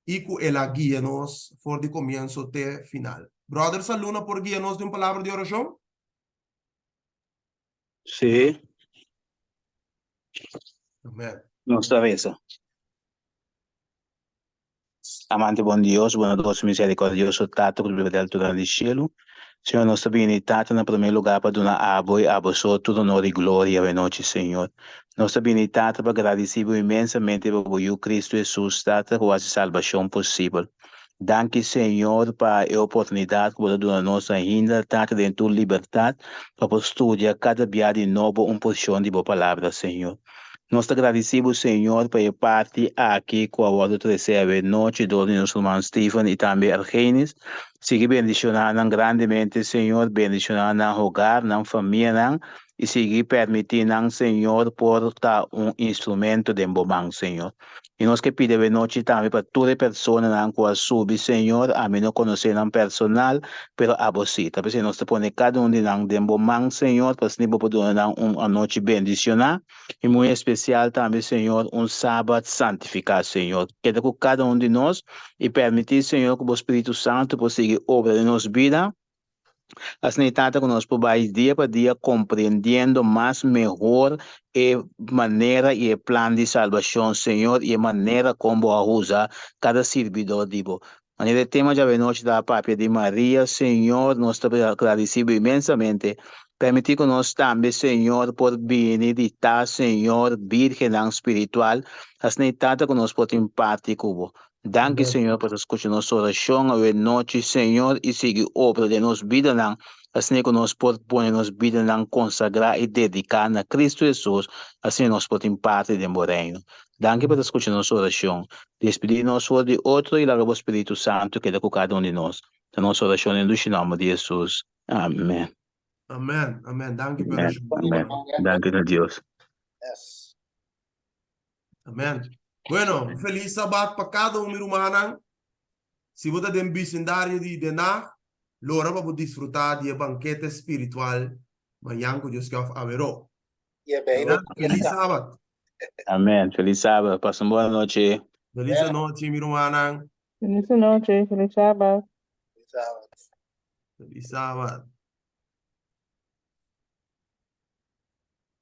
i ku el a guia nos for di komienso te final. Bròder Saluna por guia nos den un palabra di orashon? Sí. Amen. Nos ta reza. Amante bon Dios, bondadoso y misericordioso Tata ku ta biba den altura di shelu. Señor, nos ta bini, Tata, na promé lugá pa duna Abo i Abo so tur honor i gloria awe nochi, Señor. Nos ta bini, Tata, pa gradisí Bo inmensamente pa Bo Yu Cristo Jesus, Tata, ku hasi salbashon posibel. Danki Señor pa e oportunidad cu bo ta duna nos ainda, Tata, den tur libertad pa por studia cada bia di nobo un porcion di bo Palabra, Señor. Nos ta gradici bo, Señor, pa e parti aki cu a wordo trece awe nochi door di nos ruman Steven y tambe Argenis. Sigui bendiciona nan grandemente, Señor, bendiciona nan hogar, nan famianan, y sigui permiti nan, Señor, por ta un instrumento den bo man, Señor. I nos ke pidi awenochi tambe pa tur e personanan ku a subi, Señor, ami no konosé nan personal, pero abo sí. Ta p'esei nos ta pone kada un di nan den bo man, Señor, pa asina bo por duna nan un anochi bendisioná, i muy espesial tambe, Señor, un Sabat santifiká, Señor. Keda ku kada un di nos i permití, Señor, ku bo Spiritu Santu por sigui obra den nos bida. Asina e Tata ku nos por bai dia pa dia komprendiendo mas mehor e manera i e plan di salbashon, Señor, i e manera kon Bo a usa kada sirbidó di Bo. Manera e tema djawe nochi ta papia di Maria, Señor, nos ta gradisí Bo inmensamente. Permití ku nos tambe, Señor, por bini di ta, Señor, bírgennan spiritual. Asina e Tata ku nos por tin parti ku Bo. Danki Señor pa ta skucha nos orashon awe nochi Señor i sigui obra den nos bidanan asina ku nos por pone nos bidanan konsagrá i dediká na Kristu Hesus asina nos por tin parti den bo reino. Danki pa ta skucha nos orashon. Despidí nos for di otro i laga bo Spiritu Santu keda ku kada un di nos. Ta nos orashon den dushi nòmber di Hesus. Amen. Amen, amen. Danki pa e orashon. Amen. Danki na Dios. Yes. Amen. Bueno, un feliz Sabat pa cada un mi rumannan. Si bo ta den bisindario di Den Haag, lora pa bo disfruta di e bankete spiritual mañan ku Dios ke of aweró. Y e Bijbel Amen. Feliz Sabat. Amen. Feliz Sabat. Pasa un buena nochi. Feliz anochi mi rumannan. Feliz nochi, feliz Sabat. Feliz Sabat. Feliz Sabat.